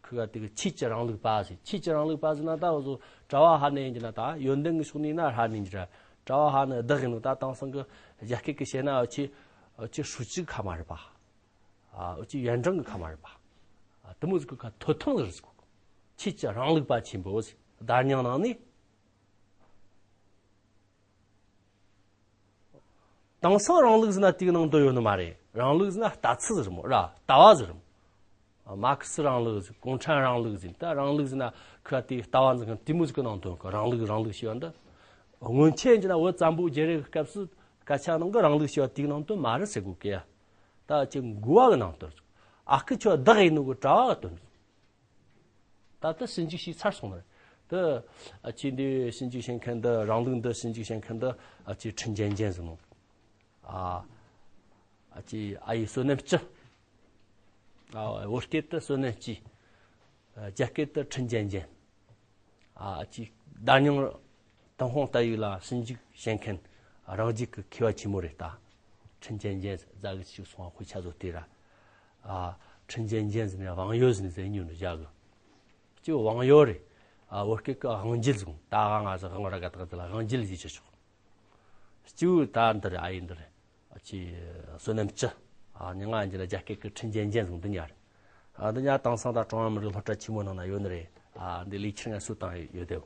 ཁུ་ག་དེ་གི་ཆོས་ཀྱི་རིང་ལུགས་པ་ཟེར། ཆོས་ཀྱི་རིང་ལུགས་པ་ཟེར་ན་ད་འུ་ཚོ་གྲྭ་བ་ཧ་ནས་འདི་ན་ད་ཡོན་ཏན་གི་ཕྱོགས་ནས་ན་ཧ་ནས་འདི་ར། གྲྭ་བ་ཧ་ནས་བདག་ཡིན་ནོ། ད་དེང་སང་གི་རྒྱ་སྐད་གི་བཤད་ན་འུ་ཆོ་འུ་ཆོ་ཧྲུའུ་ཅི་ཁ་མ་རེད་པ། ཨ་འུ་ཆོ་ཡོན་ཀྲང་གི་ཁ་མ་རེད་པ། ཨ་དེ་མོ་ཟིག་གི་ཁ་ཐོབ་ཐང་ཟིག་རེད་ཟེར་གོ། ཆོས་ཀྱི་རིང་ལུགས་པ་ཆེན་པོ་ཟེར། བརྡ་རྙིང་ནང་ནས། དེང་སང་རིང་ལུགས་ཟེར་ན་དེའི་ནང་དོན་ཡོད་ནི་མ་རེད། རིང་ལུགས་ཟེར་ན་ལྟ་ཚུལ་ཟེར་མོ་ར། ལྟ་བ་ཟེར་མོ། མར་ཁེ་སི་རིང་ལུགས་ཟེར། གུང་ཁྲན་རིང་ལུགས་ཟེར། ད་རིང་ལུགས་ཟེར་ན་ཁུ་དེའི་ལྟ་བ་འཛིན་མཁན་དེ་མོ་ཟིག་གི་ནང་དོན་གི། རིང་ལུགས་རིང་ལུགས་ཞེས་པ་འདི། སྔོན་ཆད་འདི་ན་བོད་བཙན་པོ་རྒྱལ་རབས་ཀྱི་སྐབས་སུ་སྐད་ཆ་ནང་གི་རིང་ལུགས་ཞེས་པ་དེའི་ནང་དོན་མ་རེད་ཟེར་གོ་གི་ཡ། ད་ཅི་འགོ་བ་གི་ནང་དོན། ཨ་ཁུ་ཆོ་བདག་ཡིན་ནོ་གི་གྲྭ་བ་གི་དོན། ད་ལྟ་ཞིབ་འཇུག་བྱས་ཚར་སོང་ནི་རེད། དེ་ཨ་ཅེ་འདི་ཞིབ་འཇུག་བྱེད་མཁན་འདི། རིང་ལུགས་འདི་ཞིབ་འཇུག་བྱེད་མཁན་འདི་ཨ་ཅེ་ཁྲིན་ཅན་ཅན་ཟེར་ནོ། ཨ་ཨ་ཅེ་ཨ་ཡེ་བསོད་ནམས་སྐྱིད། ཨ་བོད་སྐད་དུ་བསོད་ནམས་སྐྱིད། ཨ་རྒྱ་སྐད་དུ་ཁྲིན་ཅན་ཅན། ཨ་ཅེ་བརྡ་རྙིང་ཏུན་ཧོང་ལྟ་ཡིག་ལ་ཞིབ་འཇུག་བྱེད་མཁན་རང་རྒྱལ་གྱི་མཁས་པ་ཆེན་མོ་རེད་ད། ཁྲིན་ཅན་ཅན་ཟེར་གི་ཅིག་སོང་བ། དཔེ་ཆ་ཚོ་བལྟས་ར། ཨ་ཁྲིན་ཅན་ཅན་ཟེར་ནས་网友ཟེར་ནས་ཟེར་ཉོ་འདུག་ཇག་གི། གཅིག་网友རེད། ཨ་བོད་སྐད་ཀྱི་དབང་འབྱེད་ཟེར། ད་ཨ་ང་ཟེར་དབང་ར་ག་ད་ག་དེ་ལ་དབང་འབྱེད་ཟེར་གྱི་ཆོག་གཅིག་ད་འདི་རེད། ཨ་ཡེ་འདི་རེད། ཨ་ཅེ་བསོད་ནམས་སྐྱིད། ཨ་མྱིང་ང་འདི་ལ་རྒྱ་སྐད་ཀྱི་ཁྲིན་ཅན་ཅན་ཟེར། འདི་ཉག་རེད། ཨ་འདི་ཉག་དེང་སང་ད་ཀྲུང་དབྱང་མི་རིགས་སློབ་གྲྭ་ཆེན་མོ་ནང་ན་ཡོད་ནི་རེད། ཨ་འདི་ལས་ཁྱེར་ངལ་གསོ་བཏང་ཡོད་དེ།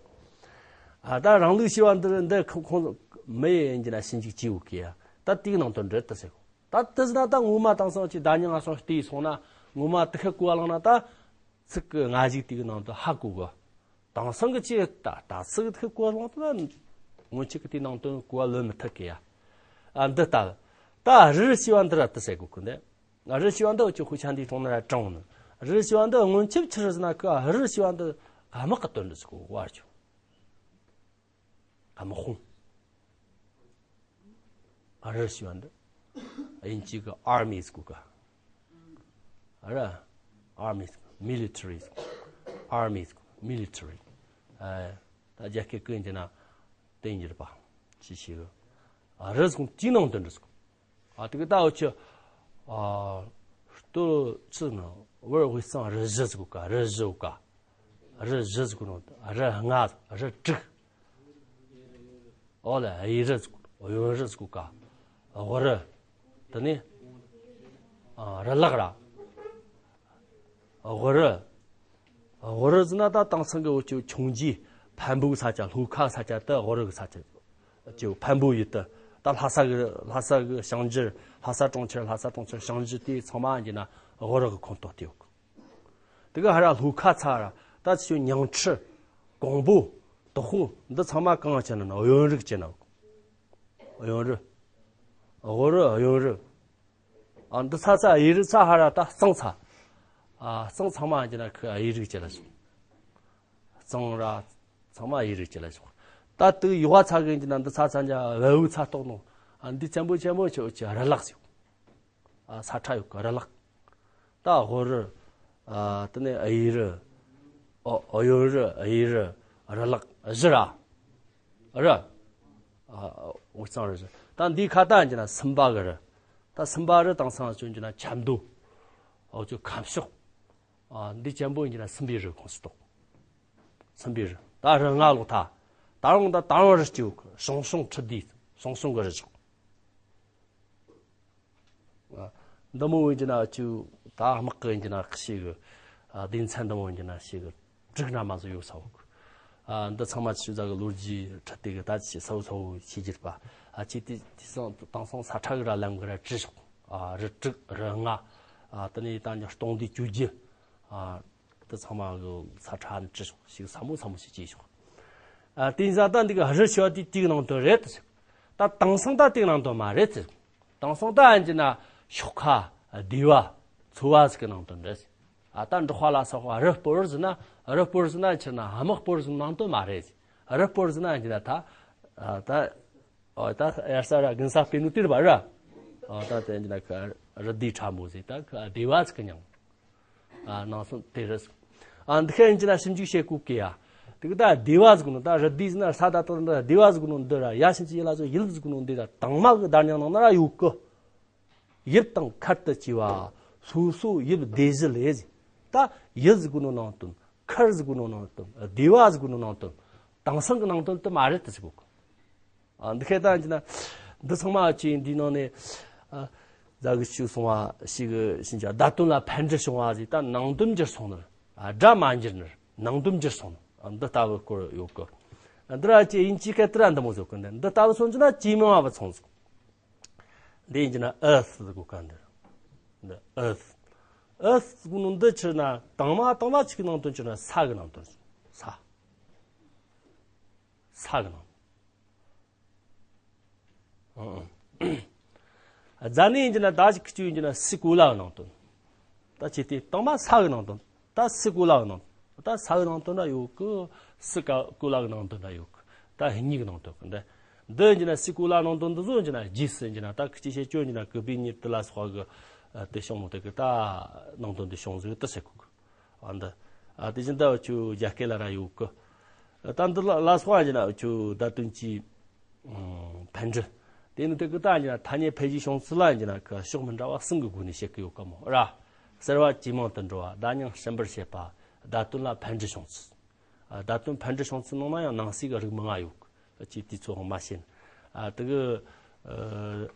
ཨ་ད་རང་ལུགས་ཞེས་པ་འདི་འདི་ཁོ་ཁོང་མི་ཡི་འདི་ན་ཞིབ་འཇུག་བྱས་ཡོད་གི་ཡ། ད་དེའི་ནང་དོན་རེད་ད་ཟེར་གོ། ད་དེ་ཟེར་ན་ད་ངོ་མ་དེང་སང་ཅིག་བརྡ་རྙིང་ང་སོང་བལྟས་སོང་ན། ངོ་མ་དེ་ཁ་གོ་བ་བླངས་ན་ད་ཚིག་གི་སྔ་གཞུག་དེ་གི་ནང་དུ་ཧ་གོ་གི། དེང་སང་གི་ཅིག་ད་ད་ཚིག་དེ་ཁ་གོ་བ་བླངས་ད་སྔོན་ཆད་ཀྱི་དེའི་ནང་དོན་གོ་བ་ལོན་མི་ཐུབ་གི་ཡ། ཨ་འདི་ལྟ། ད་རི་ཞེས་པ་འདི་ར་དེ་ཟེར་གོ་གི་འདི། རི་ཞེས་པ་འདི་འུ་ཅག་དཔེ་ཆ་འདིའི་དྲུང་ན་ར་དྲངས་ནི། རི་ཞེས་པ་འདི་སྔོན་ཆད་ཕྱིར་ཟེར་ན་ཁུ་རི་ཞེས་པ་འདི་དམག་གི་དོན་དུ་ཟེར་གོ་བ་ཆོག་དམག་དཔུང་། ཨ་རི་ཞེས་པ་འདི་དབྱིན་ཇི་གི་army ཟེར་གོ་ག་ཨ་ར། army ཟེར་གོ། military ཟེར་གོ། army ཟེར་གོ། military ཨ་ད་རྒྱ་སྐད་ཀུན་གྱི་ན་དེ་ཡིན་རེད་པ། ཅི་ཞིག་ཨ་རི་ཟེར་གོ་ཅི་ནང་དོན་འདྲ་ཟེར་གོ་ཨ་དེ་གི་ད་འུ་ཆོ་ཨ་ལྟོ་ཆི་ན་བར་དབུས་གཙང་རི་བཞི་ཟེར་གོ་ག་རི་བཞི་གོ་ག་རི་བཞི་ཟེར་གོ་ནོ། རི་ལྔ། རི་དྲུག་ཨོ་ལ་ཨི་རི་ཟེར་གོ། གཡོན་རུ་ཟེར་གོ་ཀ། དབུ་རུ། དེ་ནས། ཨ། རུ་ལག་ར། དབུ་རུ། དབུ་རུ་ཟེར་ན་ད་དེང་སང་གི་འུ་ཅག་ཆུང་རྒྱུད་འཕན་པོའི་ས་ཆ། ལྷོ་ཁ་ས་ཆ་དེ་དབུ་རུ་གི་ས་ཆ། ཅིག་འཕན་པོ་ཡུལ་དེ། ད་ལྷ་ས་གི། ལྷ་ས་གི་ཞིང་ཆུ། ལྷ་ས་གྲོང་ཁྱེར། ལྷ་ས་གྲོང་ཁྱེར་ཞིང་ཆུ་དེ་ཚང་མ་ཡིན་གྱི་ན་དབུ་རུ་གི་ཁོངས་གཏོགས་ཏེ་ཡོད་གི། དེ་གི་ཧ་ར་ལྷོ་ཁ་ཚ་ར། ད་ཅིག་ཉང་ཁྲི། ཀོང་པོ། དོ་ཤོ། འདི་ཚང་མ་གང་བྱས་ན་ན་གཡོན་རུ་བྱས་ན། གཡོན་རུ། དབུ་རུ། གཡོན་རུ། ཨ། འདི་ཚ་ཚ་གཡས་རུ་ཚ་ཧ་ར་ད་གཙང་ཚ། ཨ། གཙང་ཚང་མ་ཡིན་གྱི་ན་ཁི་གཡས་རུ་བྱས་ལ་ཞོག། གཙང་ར་ཚང་མ་གཡས་རུ་བྱས་ལ་ཞོག། ད་དེ་ཡོག་ཚ་གི་ཡིན་གྱི་ན་འདི་ཚ་ཚ་འཇ་བལ་བོ་ཚ་ཏོག་ནོ། ཨ། འདི་ཆེན་པོ་ཆེན་པོ་ཆེ་ཆེ་རུ་ལག་ཞོག། ཨ། ས་ཁྲ་ཡོད་གི་རུ་ལག། ད་དབུ་རུ། ཨ། དེ་ནས་གཡས་རུ། ཨོ། གཡོན་རུ། གཡས་རུ། རུ་ལག་བཞི་ར། རུ། ཨ། དབུས་གཙང་རུ་བཞི། ད་འདིའི་ཁ་ད་ཡིན་གྱི་ན་སུམ་པ་གི་རུ། ད་སུམ་པ་རུ་དེང་སང་ཅུང་གྱི་ན་ཆབ་མདོ། འུ་ཅག་ཁམས་ཕྱོགས། ཨ། འདི་ཆེན་པོ་ཡིན་གྱི་ན་སུམ་པའི་རུ་ཁོངས་སུ་གཏོགས། སུམ་པའི་རུ། ད་རུ་ལྔ་ལོག་ཐ། ད་རུང་ད་ད་རུང་རུ་སྐྱེ་བོ་ཞང་ཞུང་ཁྲི་ལྡེ། ཞང་ཞུང་གི་རུ་ཆོག། འདི་མོ་འོན་གྱི་ན་ཅིག་ད་དམག་གི་འོན་གྱི་ན་ཤེས་གི། ཨ། སྡེ་ཚན་འདི་མོ་འོན་གྱི་ན་ཤེས་གི། དྲུག་ན་མ་བཟོ་ཡོད་ས་འོག། ཨ། འདི་ཚང་མ་ཆུ་ཟ་གི་ལོ་རྒྱུས་ཁྲི་ལྡེ་གི་ད་ཅི་ས་བོ་ས་བོ་ཤེས་རྒྱུ་པ། ཨ། ཅི་དེ་དེ་སང་དེང་སང་ས་ཁྲ་གི་ར་ལམ་གི་ར་བྲིས་ཤོག། ཨ། རུ་དྲུག་རུ་ལྔ། ཨ། དེ་ནས་ད་ཉི་སྟོང་སྡེ་བཅུ་བརྒྱད། ཨ། དེ་ཚང་མ་གི་ས་ཁྲ་ནི་བྲིས་ཤོག། ཞིག་ས་མོ་ས་མོ་ཞིག་བྱས་ཤོག། ཨ། དེ་ཡིན་ཙང་ད་འདི་གི་རུ་ཞུ་བ་དེ་དེའི་ནང་དོན་རེད་དེ། ད་དེང་སང་ད་དེའི་ནང་དོན་མ་རེད་དེ། དེང་སང་ད་ཡིན་གྱི་ན་ཤོག་ཁ་སྡེ་བ་ཚོ་བ་ཟིག་གི་ནང་དོན་རེད། ཨ། ད་འབྲོག་པ་ལ་སོགས་པ་རུ་སྤོར་ཟེར་ན། རུ་སྤོར་ཟེར་ན་ཕྱིར་ན་དམག་སྤོར་ཟེར་ནང་དོན་མ་རེད། རུ་སྤོར་ཟེར་ན་ཡིན་གྱི་ན་ད། ཨ། ད། ཨོ། ད་དབྱར་ས་ར་དགུན་ས་སྤེལ་ནོ་དེ་རེད་པ་ར། ཨོ། ད་དེ་ཡིན་གྱི་ན་ཁ་རུ་སྡེ་ཕྲ་མོ་ཟིག། ད་ཁ་སྡེ་བ་ཟིག་གི་མྱིང་། ཨ། ནང་སོང་དེ་རེད། ཨ། འདི་ཁ་ཡིན་གྱི་ན་ཞིབ་འཇུག་བྱེད་དགོས་གི་ཡ། དེ་གི་ད་སྡེ་བ་ཟིག་ནོ། ད་རུ་སྡེ་ཟེར་ན་ས་ད་ད་ད་སྡེ་བ་ཟིག་ནོ་འདི་ར། ཡ་ཕྱིན་ཅི་ཡིན་ལ་སོགས་ཡུལ་ཟིག་ནོ་འདི་ར། དང་མ་གི་བརྡ་རྙིང་ནང་ན་ར་ཡོད་གི། ཡུལ་དང་ཁར་དུ་གྱེས་པ། སོ་སོ་ཡུལ་སྡེ་བཞི་ལས་ཟེར། ད་ཡུལ་ཟེར་གོ་ནོ་ནང་དོན། ཁར་ཟེར་གོ་ནོ་ནང་དོན། སྡེ་བ་ཟེར་གོ་ནོ་ནང་དོན། དེང་སང་གི་ནང་དོན་དེ་མ་རེད་དེ་ཟེར་གོ་གི། ཨ། འདི་ཁ་ད་ཡིན་གྱི་ན་འདི་ཚང་མ་ཅི་ཡིན། འདིའི་ནང་ནས། ཨ། ཟ་གི་ཞུ་སོང་བ་ཞིག་གི་ཕྱིན་ཅི་བརྡ་དོན་ལ་ཕན་འབྲས་བྱུང་བ་ཟིག། ད་ནང་དོན་འགྱུར་སོང་ནི། ཨ། སྒྲ་མ་འགྱུར་ནི། ནང་དོན་འགྱུར་སོང་ནི། ཨ། འདི་ལྟ་བུ་སྐོར་ཡོད་གི། འདི་ར་ཅི་ཡིན་ཅི་སྐད་དེ་ར་འདི་མོ་ཟིག་གི། འདི་འདི་ལྟ་བུ་སོང་ཅི་ན་ཇེ་མང་བ་སོང་ཟིག། འདི་ཡིན་གྱི་ན་ཨ་ཟེར་གོ་ག། འདི་འདི་ཨ་ཟེར། ཨ་ཟེར་གོ་ནོ་འདི་ཕྱིར་ན་དང་མ་དང་མ་ཅིག་གི་ནང་དོན་ཕྱིར་ན་ས་གི་ནང་དོན། ས། ས་གི་ནང་། ཨང་། རྫ་ནི་ཡིན་གྱི་ན་ད་ཅིག་ཁི་ཅུ་ཡིན་གྱི་ན་སི་གོ་ལ་གི་ནང་དོན། ད་ཅི་སྟེ་དང་མ་ས་གི་ནང་དོན། ད་སི་གོ་ལ་གི་ནང་དོན། ད་ས་གི་ནང་དོན་ར་ཡོད་གི། སི་ཀ་གོ་ལ་གི་ནང་དོན་ར་ཡོད་གི། ད་གཉིས་གི་ནང་དོན་གི། འདི་འདི་ཡིན་གྱི་ན་སི་གོ་ལ་ནང་དོན་འདི་ཚོ་ཡིན་གྱི་ན་རྗེས་སུ་ཡིན་གྱི་ན་ད་ཁི་ཅི་བཤད་ཅོ་ཡིན་གྱི་ན་གུ་པི་ཉི་དི་ལ་སོགས་གི། ཨ། དེ་ཤོང་མོ་དེ་གི་ད་ནང་དོན་དེ་ཤོང་ཟིག་དེ་ཟེར་གོ་གི། ཨ། འདི། ཨ། དེ་བཞིན་ད་འུ་ཆོ་རྒྱ་སྐད་ལ་ར་ཡོད་གི། ད་འདི་ལ་ལ་སོགས་ཡིན་གྱི་ན་འུ་ཆོ་བརྡ་དོན་གྱི། ཨང་། ཕན་འབྲས། དེ་ནི་དེ་གི་ད་ཡིན་གྱི་ན་ཐ་སྙད་ཕལ་ཆེར་བྱུང་ཚུལ་ལ་ཡིན་གྱི་ན་གི་ཕྱོགས་མི་འདྲ་བ་གསུམ་གི་སྒོ་ནས་བཤད་གི་ཡོད་གི་མོ་ར། གསལ་བ་ཇེ་མང་དུ་འགྲོ་བ། བརྡ་རྙིང་ཞིབ་པར་བཤད་པ། བརྡ་དོན་ལ་ཕན་འབྲས་བྱུང་ཚུལ། ཨ། བརྡ་དོན་ཕན་འབྲས་བྱུང་ཚུལ་ནང་ན་ཡང་ནང་གསེས་ཀྱི་རིགས་མང་ང་ཡོད་གི། ཅིག་དུས་ཚོད་མ་ཤེས་ན། ཨ། དེ་གི། ཨ།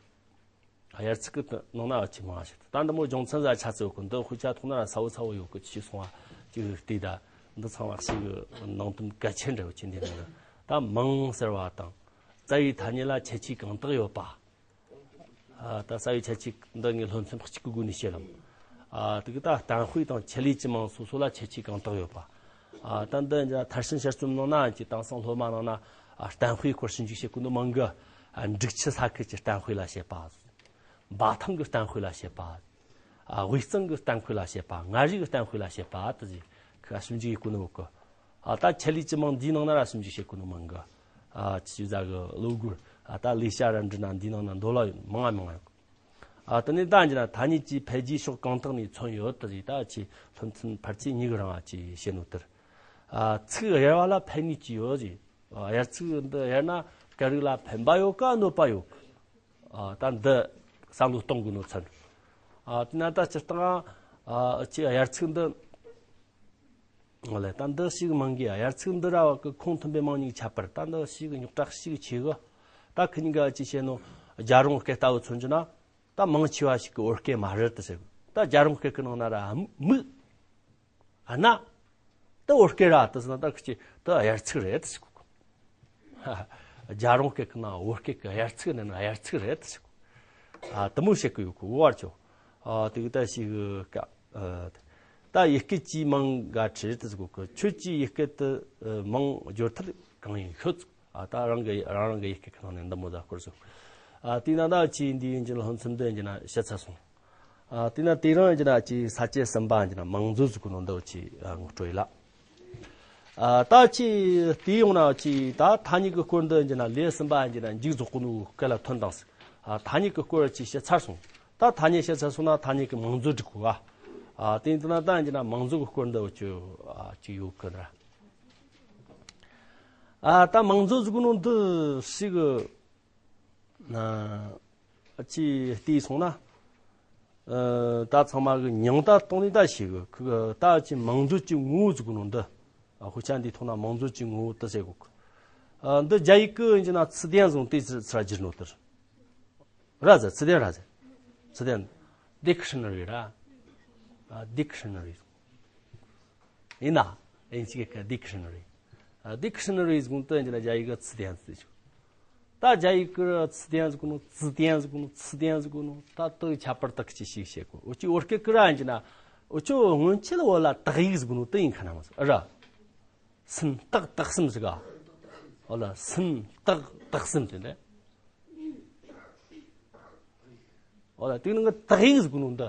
དབྱར་ཚིག་གི་ནང་ན་ཨ་ཅིག་མང་ང་ཞིག། ད་འདི་མོ་རྒྱུ་མཚན་ཟ་ཆ་ཚིག་གི། འདི་དཔེ་ཆ་ཐོག་ན་ར་ས་བོ་ས་བོ་ཡོད་གི། ཅིག་སོང་བ་ཅིག་བལྟས་ད། འདི་ཚང་མ་ཞིག་གི་ནང་དོན་གལ་ཆེན་འདྲ་བོ་ཅིག་འདི་ནང་ད་མིང་ཟེར་བ་དང་། རྩ་བའི་ཐ་སྙད་ལ་ཁྱད་ཆོས་གང་དག་ཡོད་པ། ཨ། ད་རྩ་བའི་ཁྱད་ཆོས་འདི་ངས་སློབ་ཚན་ཁག་གཅིག་གི་སྒོ་ནས་བཤད་ལམ། ཨ། དེ་གི་ད་བསྟན་དཔེ་དང་ཆེད་ལས་ཀྱི་མིང་སོ་སོ་ལ་ཁྱད་ཆོས་གང་དག་ཡོད་པ། ཨ། ད་འདི་མཐར་ཕྱིན་དཔྱད་རྩོམ་ནང་ན་ཅིག་དེང་སང་སློབ་མ་ནང་ན། ཨ། བསྟན་དཔེའི་སྐོར་ཞིབ་འཇུག་བྱེད་གོ་ནོ་མང་གི། ཨ། འབྲུག་ཆུ་ས་ཁུལ་གྱི་བསྟན་དཔེ་ལ་བཤད་པ། འབའ་ཐང་གི་བསྟན་དཔེ་ལ་བཤད་པ། ཨ། དབུས་གཙང་གི་བསྟན་དཔེ་ལ་བཤད་པ། མངའ་རིས་ཀྱི་བསྟན་དཔེ་ལ་བཤད་པ་དེ་ཟིག་ཁ་ཞིབ་འཇུག་བྱེད་གོ་ནོ་གི། ཨ། ད་ཆེད་ལས་ཀྱི་མིང་འདིའི་ནང་ན་ར་ཞིབ་འཇུག་བྱེད་གོ་ནོ་མང་གི། ཨ། ཆི་ཟ་གི་གློ་སྒོར། ཨ། ད་ལས་བྱ་ར་འབྲི་ན་འདིའི་ནང་ན་འདོད་ལ་ཡོད་མང་ང་མང་ང་ཡོད་གི། ཨ། དེ་ནས་ད་འདི་ན་ཐ་སྙད་ཀྱི་འཕེལ་རྒྱས་ཕྱོགས་གང་དག་ནས་མཚོན་ཡོད་དེ་ཟིག། ད་ཅི་སློབ་ཚན་ཕལ་ཆེར་གཉིས་ཀྱི་རིང་ང་ཅི་བཤད་ནོ་དེར། ཨ། ཚིག་གཡར་བ་ལ་ཕན་ནུས་ཅི་ཡོད་ཟིག། ཨ། གཡར་ཚིག་འདི་གཡར་ན་སྐད་རིགས་ལ་ཕན་པ་ཡོད་ག་གནོད་པ་ཡོད་ག། ཨ། ད་འདི་བསམ་བློ་གཏོང་དགོས་ནོ་ཚན། ཨ། དེ་ན་ད་སྤྱིར་བཏང་། ཨ། ཅི་གཡར་ཚིག་འདི། ཨ་ལེ། ད་འདི་ཞིག་མང་གི། གཡར་ཚིག་འདི་ར་བ་གི་ཁོངས་ཐོན་པའི་མིང་གཉིས་ཁྱད་པར། ད་འདི་ཞིག་རྙོག་དྲ་ཞིག་ཆེ་གི། ད་ཁི་གཉིས་ཀ་ཅི་བཤད་ནོ། རྒྱལ་རོང་སྐད་ལྟ་བུ་མཚོན་རྒྱུ་ན། ད་མང་ཆེ་བ་ཞིག་གི་བོད་སྐད་མ་རེད་དུ་ཟེར། ད་རྒྱལ་རོང་སྐད་ཀྱི་ནང་ན་ར་མིག་ཨ་ན། ད་བོད་སྐད་ར་དུ་ཟེར་ན་ད་ཁི་ཅི་ད་དབྱར་ཚིག་རེད་དུ་ཟེར་གོ། རྒྱལ་རོང་སྐད་ཀྱི་ནང་བོད་སྐད་ཀྱི་དབྱར་ཚིག་ནི་ནི་དབྱར་ཚིག་རེད་དུ་ཟེར་གོ། ཨ་དུ་མོ་བཤད་གི་ཡོད་གོ་བར་ཆོ། ཨ་དེ་གི་ད་ཞིག་གི་ཀ་ཨ་ད་ཡི་གེ་ཅི་མང་ག་ཁྲི་དུ་ཟེར་གོ་གི། ཁྱོད་ཀྱི་ཡི་གེ་དུ་ཨ་མང་བརྗོད་ཐལ་གང་ཡིན་ཤོད། ཨ་ད་རང་གི་རང་རང་གི་ཡི་གེ་ཁ་ནང་ནས་འདི་མོ་ད་སྐོར་ཟིག། ཨ་དེས་ན་ད་ཅི་འདི་ཡིན་གྱི་ལྷོ་མཚམས་འདི་ཡིན་གྱི་ན་བཤད་ཚར་སོང་། ཨ་དེས་ན་དེ་རིང་ཡིན་གྱི་ན་ཅི་ས་བཅད་གསུམ་པ་ཡིན་གྱི་ན་མང་མཛོད་ཟིག་གི་ནང་འདི་ཅི་ཨ་ངོ་སྤྲོད་ཡིན་ལ། ཨ་ད་ཅི་དེ་ཡོང་ན་ཅི་ད་ཐ་སྙད་ཀྱི་སྐོར་འདི་ཡིན་གྱི་ན་ལེའུ་གསུམ་པ་ཡིན་གྱི་ན་མཇུག་རྫོགས་གི་ནོ་སྐད་ལ་ཐོན་དང་ཟིག། ཨ་ཐ་སྙད་ཀྱི་སྐོར་ཅི་བཤད་ཚར་སོང་། ད་ཐ་སྙད་བཤད་ཚར་སོང་ན་ཐ་སྙད་ཀྱི་མང་མཛོད་འགྲིག་གོ་ག། ཨ་དེ་ཡིན་ན་ད་ཡིན་གྱི་ན་མང་མཛོད་ཀྱི་སྐོར་འདི་ཅི་ཨ་ཅི་ཡོད་གི་ན། ཨ་ད་མང་མཛོད་ཟིག་གི་ནང་འདི་ཞིག་ཨ་ཅི་བལྟས་སོང་ན། ཨ་ད་ཚང་མ་གི་མྱིང་ད་གཏོང་ནི་ད་ཞིག་གི་ད་ཅི་མང་མཛོད་ཀྱི་ངོ་བོ་ཟིག་གི་ནང་འདི། ཨ་དཔེ་ཆ་འདི་ཐོག་ན་མང་མཛོད་ཀྱི་ངོ་བོ་དུ་ཟེར་གོ་གི། ཨ་འདི་རྒྱ་ཡིག་གི་ཡིན་གྱི་ན་词典ཟེར་དེ་ཚུར་ཚུར་བསྒྱུར་ནོ་དེ་རེད། ར་ཟེར་词典ར་ཟེར།词典། dictionary ར། ཨ་dictionary ཡིན་ན། ཨིན་ཇི་སྐད་ཀྱི་dictionary། ཨ་dictionary ཟེར་གོ་དོན་གྱི་ན་རྒྱ་ཡིག་གི་词典ཟེར་ཆོག། ད་རྒྱ་ཡིག་གི་词典ཟེར་གོ་ནོ།词典ཟེར་གོ་ནོ།词典ཟེར་གོ་ནོ། ད་དེ་ཁྱད་པར་དག་ཅི་ཞིག་བཤད་གོ། འུ་ཅི་བོད་སྐད་ཀྱི་ར་ཡིན་གྱི་ན། འུ་ཅི་སྔོན་ཆད་བོད་ལ་དག་ཡིག་ཟེར་གོ་ནོ་དེ་ཡིན་ཁ་ན་མ་ཟེར་ར། སུམ་རྟགས་དག་གསུམ་ཟེར་ག། འོ་ལ་སུམ་རྟགས་དག་གསུམ་དེ་འདྲ། འོ་ལ་དེ་ནང་གི་དག་ཡིག་ཟེར་གོ་ནོ་འདི།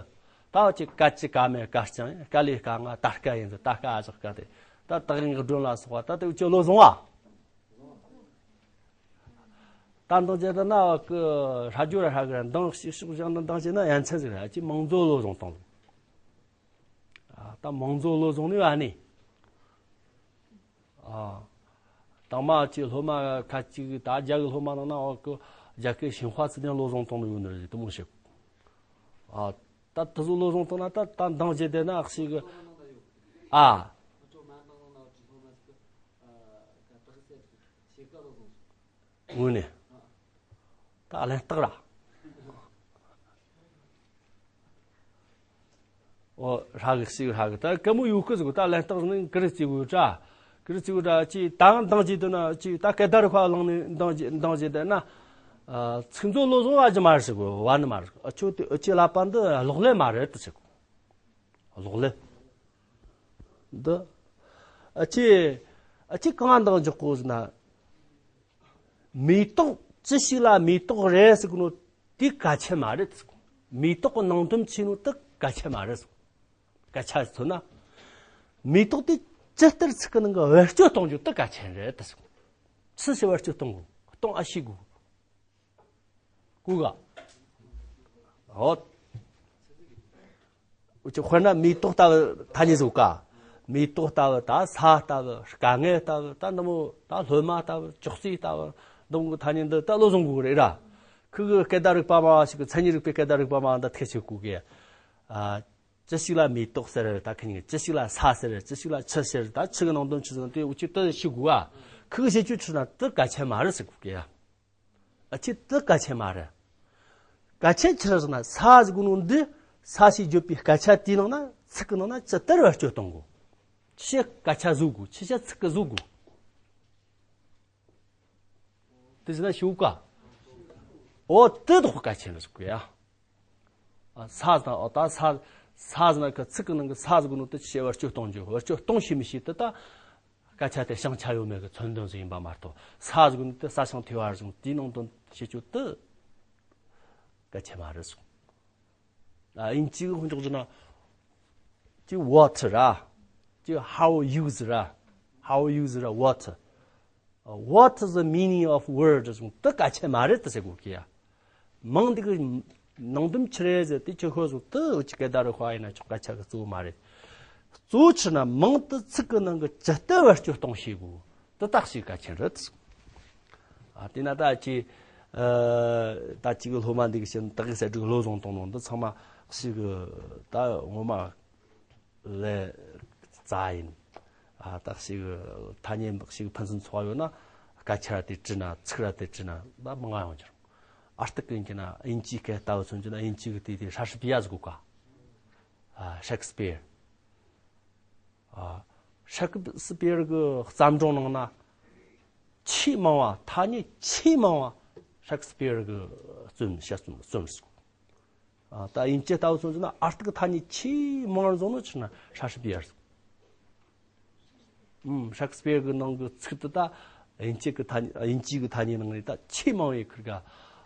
ད་འུ་ཅི་ཀ་ཅི་ཀ་མེད་ཀ་རྐྱང་ཡིན། ཀ་ལས་ཀ་ང་ད་ཀ་ཡིན་ཟེར། ད་ཀ་ཨ་ཅག་ཀ་དེ། ད་དག་ཡིག་སྒྲོན་ལ་སོགས་པ་ད་དེ་འུ་ཅི་བློ་བཟུང་བ། ད་འདང་བྱེད་ད་ན་གི་ཧྲ་རྒྱུ་ར་ཧྲ་གི་ར། འདང་ཞིག་ཤོག་བཞག་ན་འདང་བྱེད་ན་ཡ་མཚན་ཟིག་རེད། ཅི་མང་གཙོ་བློ་བཟུང་བཏང་། ཨ་ད་མང་གཙོ་བློ་བཟུང་ནི་ཨ་ནི། ཨ་དང་མ་ཅི་སློབ་མ་ཁ་ཅིག་ད་རྒྱ་གི་སློབ་མ་ནང་ན་འོ་གི་རྒྱ་སྐད་ཞིན་ཧྭ་ཚིག་དོན་བློ་བཟུང་བཏང་ནི་ཡོད་ནི་རེད་དུ་མོ་ཞིག། ཨ་ད་དུ་བཟོ་བློ་བཟུང་བཏང་ན་ད་ད་འདང་བྱེད་དེ་ན་ཨ་ཞིག་གི། ཨ། དངོས་གནས། ད་གླེན་རྟགས་ར། ཨོ་ཧྲ་གི་ཞིག་ཧྲ་གི་ད་ག་མོ་ཡོད་གི་ཟིག་གོ། ད་གླེན་རྟགས་ནི་ཀི་རི་ཙི་གོ་ད། ཀི་རི་ཙི་གོ་ད་ཅི་ད་འདང་བྱེད་དུ་ན་ཅི་ད་སྐད་བརྡ་རིག་པ་བླངས་ནས་འདང་བྱེད་འདང་བྱེད་དེ་ན། ཨ་ཚིག་མཛོད་བློ་བཟུང་བ་ཅི་མ་རེད་ཟེར་གོ། བ་ནི་མ་རེད། ཨ་ཁྱོད་དེ་ཨ་ཅི་ལབ་པ་འདི་གློག་ཀླད་མ་རེད་དུ་ཟེར་གོ། གློག་ཀླད། འདི། ཨ་ཅི། ཨ་ཅི་གང་འདང་འཇོག་གོ་ཟེར་ན། མེ་ཏོག་ཅི་ཞིག་ལ་མེ་ཏོག་རེད་ཟེར་གོ་ནོ་དེ་གལ་ཆེ་མ་རེད་ཟེར་གོ། མེ་ཏོག་གི་ནང་དོན་ཆེ་ནོ་དེ་གལ་ཆེ་མ་རེད་ཟེར་གོ། སྐད་ཆ་མཚོན་ན། མེ་ཏོག་དེ་ཇི་ལྟར་ཚིག་གི་ནང་གི་བེད་སྤྱོད་གཏོང་རྒྱུ་དེ་གལ་ཆེན་རེད་ཟེར་གོ། ཅི་ཞིག་བེད་སྤྱོད་གཏོང་དགོས། གཏོང་ཨ་ཤེས་དགོས། གོ་ག། ཨོ། འུ་ཅག་དཔེར་ན་མེ་ཏོག་ལྟ་བུ་ཐ་སྙད་བཟོ་ག། མེ་ཏོག་ལྟ་བུ་ད་ས་ལྟ་བུ་དཀའ་ངལ་ལྟ་བུ་ད་འདི་མོ་ད་སློབ་མ་ལྟ་བུ་ཅོག་ཙེ་ལྟ་བུ་འདི་མོ་གི་ཐ་སྙད་འདི་ད་བློ་བཟུང་དགོས་རེད་ར། ཁུ་གི་སྐད་བརྡ་རིག་པ་མ་ཞིག་གི་མཚན་ཉིད་རིག་པའི་སྐད་བརྡ་རིག་པ་མ་འདི་ཐེ་ཆེ་གོ་གི། ཨ། ཅི་ཞིག་ལ་མེ་ཏོག་ཟེར་ད་ཁི་ཉིན་ཅི་ཞིག་ལ་ས་ཟེར་ཅི་ཞིག་ལ་ཆུ་ཟེར་ད་ཆུ་གི་ནང་དོན་ཆི་ཟེར་དེ་འུ་ཅག་ད་ཤེས་དགོས་ཨ། ཁུ་གི་བྱེད་སྤྱོད་ཆི་ན་དེ་གལ་ཆེ་མ་རེད་ཟེར་གོ་གི་ཡ། ཨ་ཅི་དེ་གལ་ཆེ་མ་རེད། གལ་ཆེ་ཆི་རེད་ཟེར་ན་ས་ཟེར་གོ་ནོ་འདི་ས་ཞེས་བརྗོད་པའི་སྐད་ཆ་དེའི་ནང་ན་ཚིག་གི་ནང་ན་ཇི་ལྟར་བེད་སྤྱོད་གཏོང་དགོས། ཅི་སྐད་ཆ་བཟོ་དགོས་ཅི་ཚིག་གི་བཟོ་དགོས། དེ་ཟེར་ན་ཤེས་ག། ཨོ་དེ་དོག་གལ་ཆེན་རེད་ཟེར་གོ་ཡ། ཨ་ས་ཟེར་ན་ཨོ་ད་ས་ས་ཟེར་ན་ཁི་ཚིག་གི་ནང་གི་ས་ཟེར་གོ་ནོ་དེ་ཅི་བེད་སྤྱོད་གཏོང་རྒྱུ་བེད་སྤྱོད་གཏོང་ཤེས་མི་ཤེས་དེ་ད། སྐད་ཆ་དེ་བྱང་ཆ་ཡོད་མེད་ཀྱི་མཚོན་དོན་ཟིག་ཡིན་པ་མ་གཏོགས་ས་ཟེར་གོ་ནི་དེ་ས་ཞིང་ཐོས་པ་རེད་ཟེར་གོ་དེའི་ནང་དོན་བྱེད་རྒྱུ་དེ་གལ་ཆེ་མ་རེད་ཟེར་གོ། ཨ་ཨིན་ཇི་གི་འཇོག་རྒྱུ་ན་ཅི་water ར། ཅི་how use ར། How use ར་water། What is the meaning of word ཟེར་གོ་དེ་གལ་ཆེ་མ་རེད་དུ་ཟེར་གོ་གི་ཡ། མིང་འདི་གི་ནང་དོན་ཆི་རེད་ཟེར་དེ་ཁྱོད་ཤོད་ཟེར་དུ་འུ་ཅག་སྐད་བརྡ་རིག་པ་ཡིན་ན་ཆོག་སྐད་ཆ་གི་གཙོ་བོ་མ་རེད། གཙོ་བོ་ཆི་ན་མིང་དེ་ཚིག་གི་ནང་གི་ཇི་ལྟར་བེད་སྤྱོད་གཏོང་ཤེས་དགོས་དེ་དག་ཞིག་གལ་ཆེན་རེད། ཨ་དེ་ན་ད་ཅི་ཨ་ད་ཅི་གི་སློབ་མ་འདི་གི་བྱིན་དག་གི་གསེར་སྒྲིག་བློ་བཟུང་གཏོང་ནོ་འདི་ཚང་མ་ཞིག་གི་ད་ངོ་མ་ལས་རྩ་ཡིན། ཨ་ད་ཞིག་ཐ་སྙད་ཞིག་ཕུན་སུམ་ཚོགས་ཡོད་ན་ སྐད་ཆ་ར་དེ་བྲིས་ན་ཚིག་ར་དེ་བྲིས་ན་ད་མང་ང་ཡོང་རྒྱུ་རེད། ཨ་རྟག་གི་ཡིན་གྱི་ན་དབྱིན་ཇིའི་སྐད་ལྟ་བུ་མཚོན་གྱི་ན་དབྱིན་ཇི་གི་དེ་དེ་ཧྲ་ཧྲི་པི་ཡ་ཟིག་གོ་ག་ཨ་ཤེག་སི་པིར། ཨ་ཤེག་སི་པིར་གི་བརྩམས་སྒྲུང་ནང་ན་ཆེས་མང་བ་ཐ་སྙད་ཆེས་མང་བ་ཤེག་སི་པིར་གི་རྩོམ་དཔྱད་རྩོམ་རྩོམ་ཟིག་ཨ་ད་དབྱིན་ཇི་ལྟ་བུ་སོང་ཙང་ན་ཨ་རྟག་ཐ་སྙད་ཆེས་མང་བ་བཟུང་ནོ་ཆི་ན་ཧྲ་ཧྲི་པི་ཡ་རེད། ཨུམ་ཤེག་སི་པིར་གི་ནང་གི་ཚིག་དེ་ད་དབྱིན་ཇི་གི་ཐ་སྙད་དབྱིན་ཇི་གི་ཐ་སྙད་ནང་ནས་ད་ཆེས་མང་བའི་ཁུར་ག་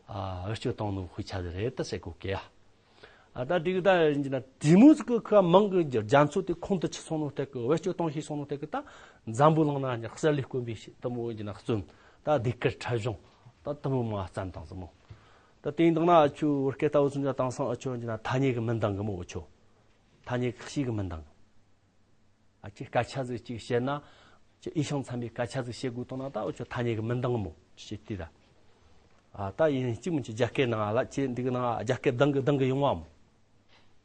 ཨ་བེད་སྤྱོད་བཏང་ནོ་དཔེ་ཆ་དེ་རེད་ད་ཟེར་གོ་གི་ཡ། ཨ་ད་དེ་གི་ད་ཡིན་གྱི་ན་དེ་མོ་ཟིག་གི་ཁུ་མང་གི་རྒྱ་མཚོ་དེ་ཁོང་དུ་ཆུད་སོང་ནོ་སྟེ་གི་བེད་སྤྱོད་བཏང་ཤེས་སོང་ནོ་སྟེ་གི་ད་འཛམ་བུ་གླིང་ན་གསེར་ལས་དཀོན་པའི་དེ་མོ་ཡིན་གྱི་ན་རྩོམ་ད་ཟློས་གར་འཁྲབ་གཞུང་ད་དེ་མོ་མང་བ་བརྩམས་བཏང་ཟིག་མོ། ད་དེ་ཡིན་དང་ན་ཁྱོད་བོད་སྐད་ལྟ་བུ་སོང་ཙང་དེང་སང་ཨ་ཁྱོད་ཡིན་གྱི་ན་ཐ་སྙད་གི་མི་འདང་གི་མོ་ཨ་ཁྱོད། ཐ་སྙད་ཁག་ཤིག་གི་མི་འདང་། ཨ་ཅེ་སྐད་ཆ་ཟིག་ཅིག་བཤད་ན། ཅེ་འོས་ཤིང་འཚམ་པའི་སྐད་ཆ་ཟིག་བཤད་དགོས་དང་ན་ད་འུ་ཅོ་ཐ་སྙད་གི་མི་འདང་མོ་ཞེས་དེ་ད། ཨ་ད་ཡིན་གཅིག་མིན་གཅིག་རྒྱ་སྐད་ནང་ལ་ཅེ་འདི་གི་ནང་རྒྱ་སྐད་འདང་གི་འདང་གི་ཡོང་བ་མོ།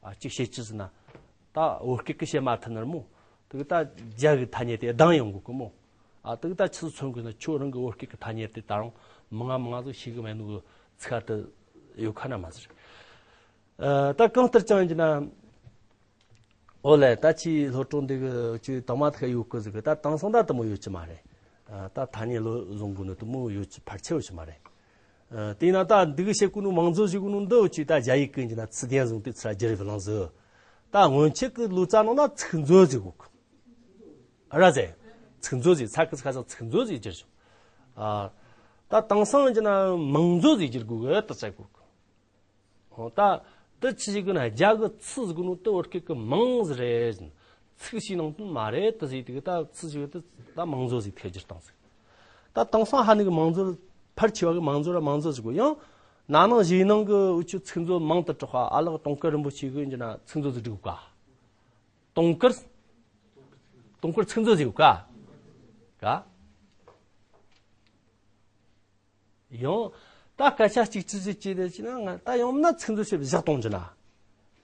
ཨ་ཅིག་བཤད་ཅི་ཟེར་ན། ད་བོད་སྐད་གི་བཤད་མ་ཐུབ་ནར་མོ། དེ་གི་ད་རྒྱ་གི་ཐ་སྙད་དེ་འདང་ཡོང་དགོས་གི་མོ། ཨ་དེ་གི་ད་ཆི་ཟིག་མཚོན་དགོས་ན་ཁྱོད་རང་གི་བོད་སྐད་གི་ཐ་སྙད་དེ་ད་རུང་མང་ང་མང་ང་ཟིག་ཤེས་གི་མེད་ནོ་གི་ཚིག་ཁ་དེ་ཡོད་ཁ་ན་མ་ཟེར། ཨ་ད་གང་ལྟར་ཀྱང་ཡིན་གྱི་ན། ཨོ་ལེ་ད་ཅི་སློབ་གྲོགས་འདི་གི་ཅི་དང་མ་ཐག་ཡོད་གི་ཟིག་གི་ད་དེང་སང་ད་དེ་མོ་ཡོད་ཀྱི་མ་རེད། ཨ་ད་ཐ་སྙད་བློ་བཟུང་དགོས་ནི་དེ་མོ་ཡོད་ཀྱི་ཕལ་ཆེར་ཡོད་ཀྱི་མ་རེད། ཨ་དེས་ན་ད་འདི་གི་བཤད་གོ་ནོ་མང་མཛོད་ཞིག་གོ་ནོ་འདི་ཅི་ད་རྒྱ་ཡིག་གི་ཡིན་གྱི་ན་ཚིག་དོན་བཟུང་སྟེ་ཚུར་རྒྱུ་རེད་བླངས་ཟིག་ད་སྔོན་ཆད་གི་ལོ་ཙཱ་ནང་ན་ཚིག་མཛོད་ཟིག་གོ་གི་ཨ་ར་ཟེ། ཚིག་མཛོད་ཟིག་ཚ་གི་ཚ་ས་ཚིག་མཛོད་ཟིག་བསྒྱུར་བྱུང་། ཨ་ད་དེང་སང་ཡིན་གྱི་ན་མང་མཛོད་ཟིག་བསྒྱུར་དགོས་གི་ད་ཚ་གོ་གི་ཨོ་ད་དེ་ཆི་ཞིག་གི་ན་རྒྱ་གི་ཚིག་ཟིག་ནོ་དེ་བོད་སྐད་གི་མང་ཟིག་རེད། ཚིག་ཞིག་ནང་དོན་མ་རེད་དེ་ཟིག་དེ་གི་ད་ཚིག་ཞིག་དེ་ད་མང་མཛོད་ཟིག་ཐད་སྒྱུར་བཏང་ཟིག་ད་དེང་སང་ཧ་ནི་གི་མང་མཛོད་ཕལ་ཆེ་བ་གི་མང་མཛོད་ར་མང་མཛོད་ཟིག་གོ་ཡང་ན་ནིང་གཞེས་ནིང་གི་འུ་ཆོ་ཚིག་མཛོད་མང་དུ་གྲགས་པ་ཨ་ལགས་དུང་དཀར་རིན་པོ་ཆེ་གི་ཡིན་གྱི་ན་ཚིག་མཛོད་ཟིག་བསྒྲིགས་ག་དུང་དཀར་དུང་དཀར་ཚིག་མཛོད་ཟིག་ག་ག་ཡང་ད་སྐད་ཆ་གཅིག་ཅི་ཅི་ཅི་རེད་ཅི་ན་ང་ད་ཡང་ན་ཚིག་མཛོད་ཞིག་བཞག་གཏོང་རྒྱུ་ན།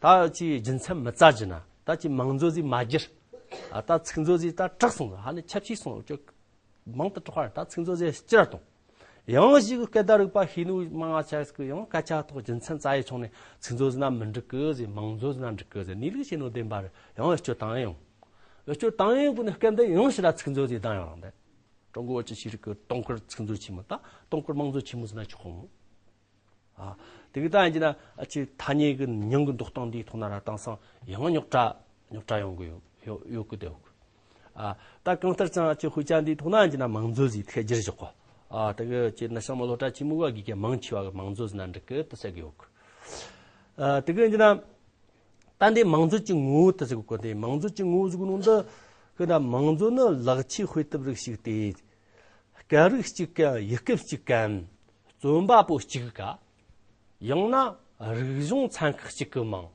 ད་ཅི་རྒྱུ་མཚན་མི་བཙལ་རྒྱུ་ན་ད་ཅི་མང་མཛོད་ཟིག་མ་བསྒྱུར། ཨ་ད་ཚིག་མཛོད་ཟིག་ད་དྲག་སོང་ཧ་ནི་ཁྱབ་ཆེ་སོང་ཅོ། མང་དུ་གྲགས་པ་ད་ཚིག་མཛོད་ཟིག་བསྐྱུར་གཏོང་། ཡང་ཞིག་སྐད་བརྡ་རིག་པ་ཤེས་ནོ་མང་ང་ཆ་ཟིག་ཡང་སྐད་ཆ་ཐོག་རྒྱུ་མཚན་བཙལ་ཡི་ཆུང་ནས་ཚིག་མཛོད་ཟིག་ན་མི་འགྲིག་གི་ཟེར་མང་མཛོད་ཟིག་ན་འགྲིག་གི་ཟེར་ནི་ལུགས་ཤེས་ནོ་བདེན་པ་རེད་ཡང་བེད་སྤྱོད་བཏང་ཡོང་། བེད་སྤྱོད་བཏང་ཡོང་གི་ནི་སྐད་བརྡ་ཡང་ཞིག་ལ་ཚིག་མཛོད་ཟིག་བཏང་ཡོང་རང་དེ། ཀྲུང་གོ་བོད་ཀྱི་ཤེས་རིག་གི་དུང་དཀར་ཚིག་མཛོད་ཆེན་མོ་དང་དུང་དཀར་མང་མཛོད་ཆེན་མོ་ཟེར་ན་ཆོག་གོ། ཨ། དེ་གི་ད་ཡིན་གྱི་ན་ཨ་ཅེ་ཐ་སྙད་གི་མྱིང་གི་འདོགས་སྟངས་འདིའི་ཐོག་ན་ར་དེང་སང་ཡང་རྙོག་དྲ་རྙོག་དྲ་ཡོང་གི་ཡོད་ཡོད་ཡོད་གི་དེ་ཡོད་གི། ཨ། ད་གང་ལྟར་ཀྱང་ཨ་ཅེ་དཔེ་ཆ་འདིའི་ཐོག་ན་ཡིན་གྱི་ན་མང་མཛོད་ཟིག་ཐད་སྒྱུར་བཞག་གོ། ཨ། དེ་གི་ཅེ་ན་ཤང་མ་ལོ་ཏྲ་ཆེན་མོ་ག་གི་གི་མང་ཆེ་བ་གི་མང་མཛོད་ཟེར་ན་འགྲིག་གི་དེ་ཟེར་གི་ཡོད་གི། ཨ། དེ་གི་ཡིན་གྱི་ན། ད་འདི་མང་མཛོད་ཀྱི་ངོ་བོ་དེ་ཟེར་གོ་དེ་མང་མཛོད་ཀྱི་ངོ་བོ་ཟེར་གོ་ནོ་འདི་གི་ད་མང་མཛོད་ནི་ལག་ཆས་དཔེ་དེབ་རིགས་ཤིག་སྟེ། སྐད་རིགས་གཅིག་གམ་ཡུལ་སྐད་གཅིག་གམ་རྩོམ་པ་པོ་གཅིག་ག་ཡང་ན་རིག་གཞུང་ཚན་ཁག་གཅིག་གི་མིང་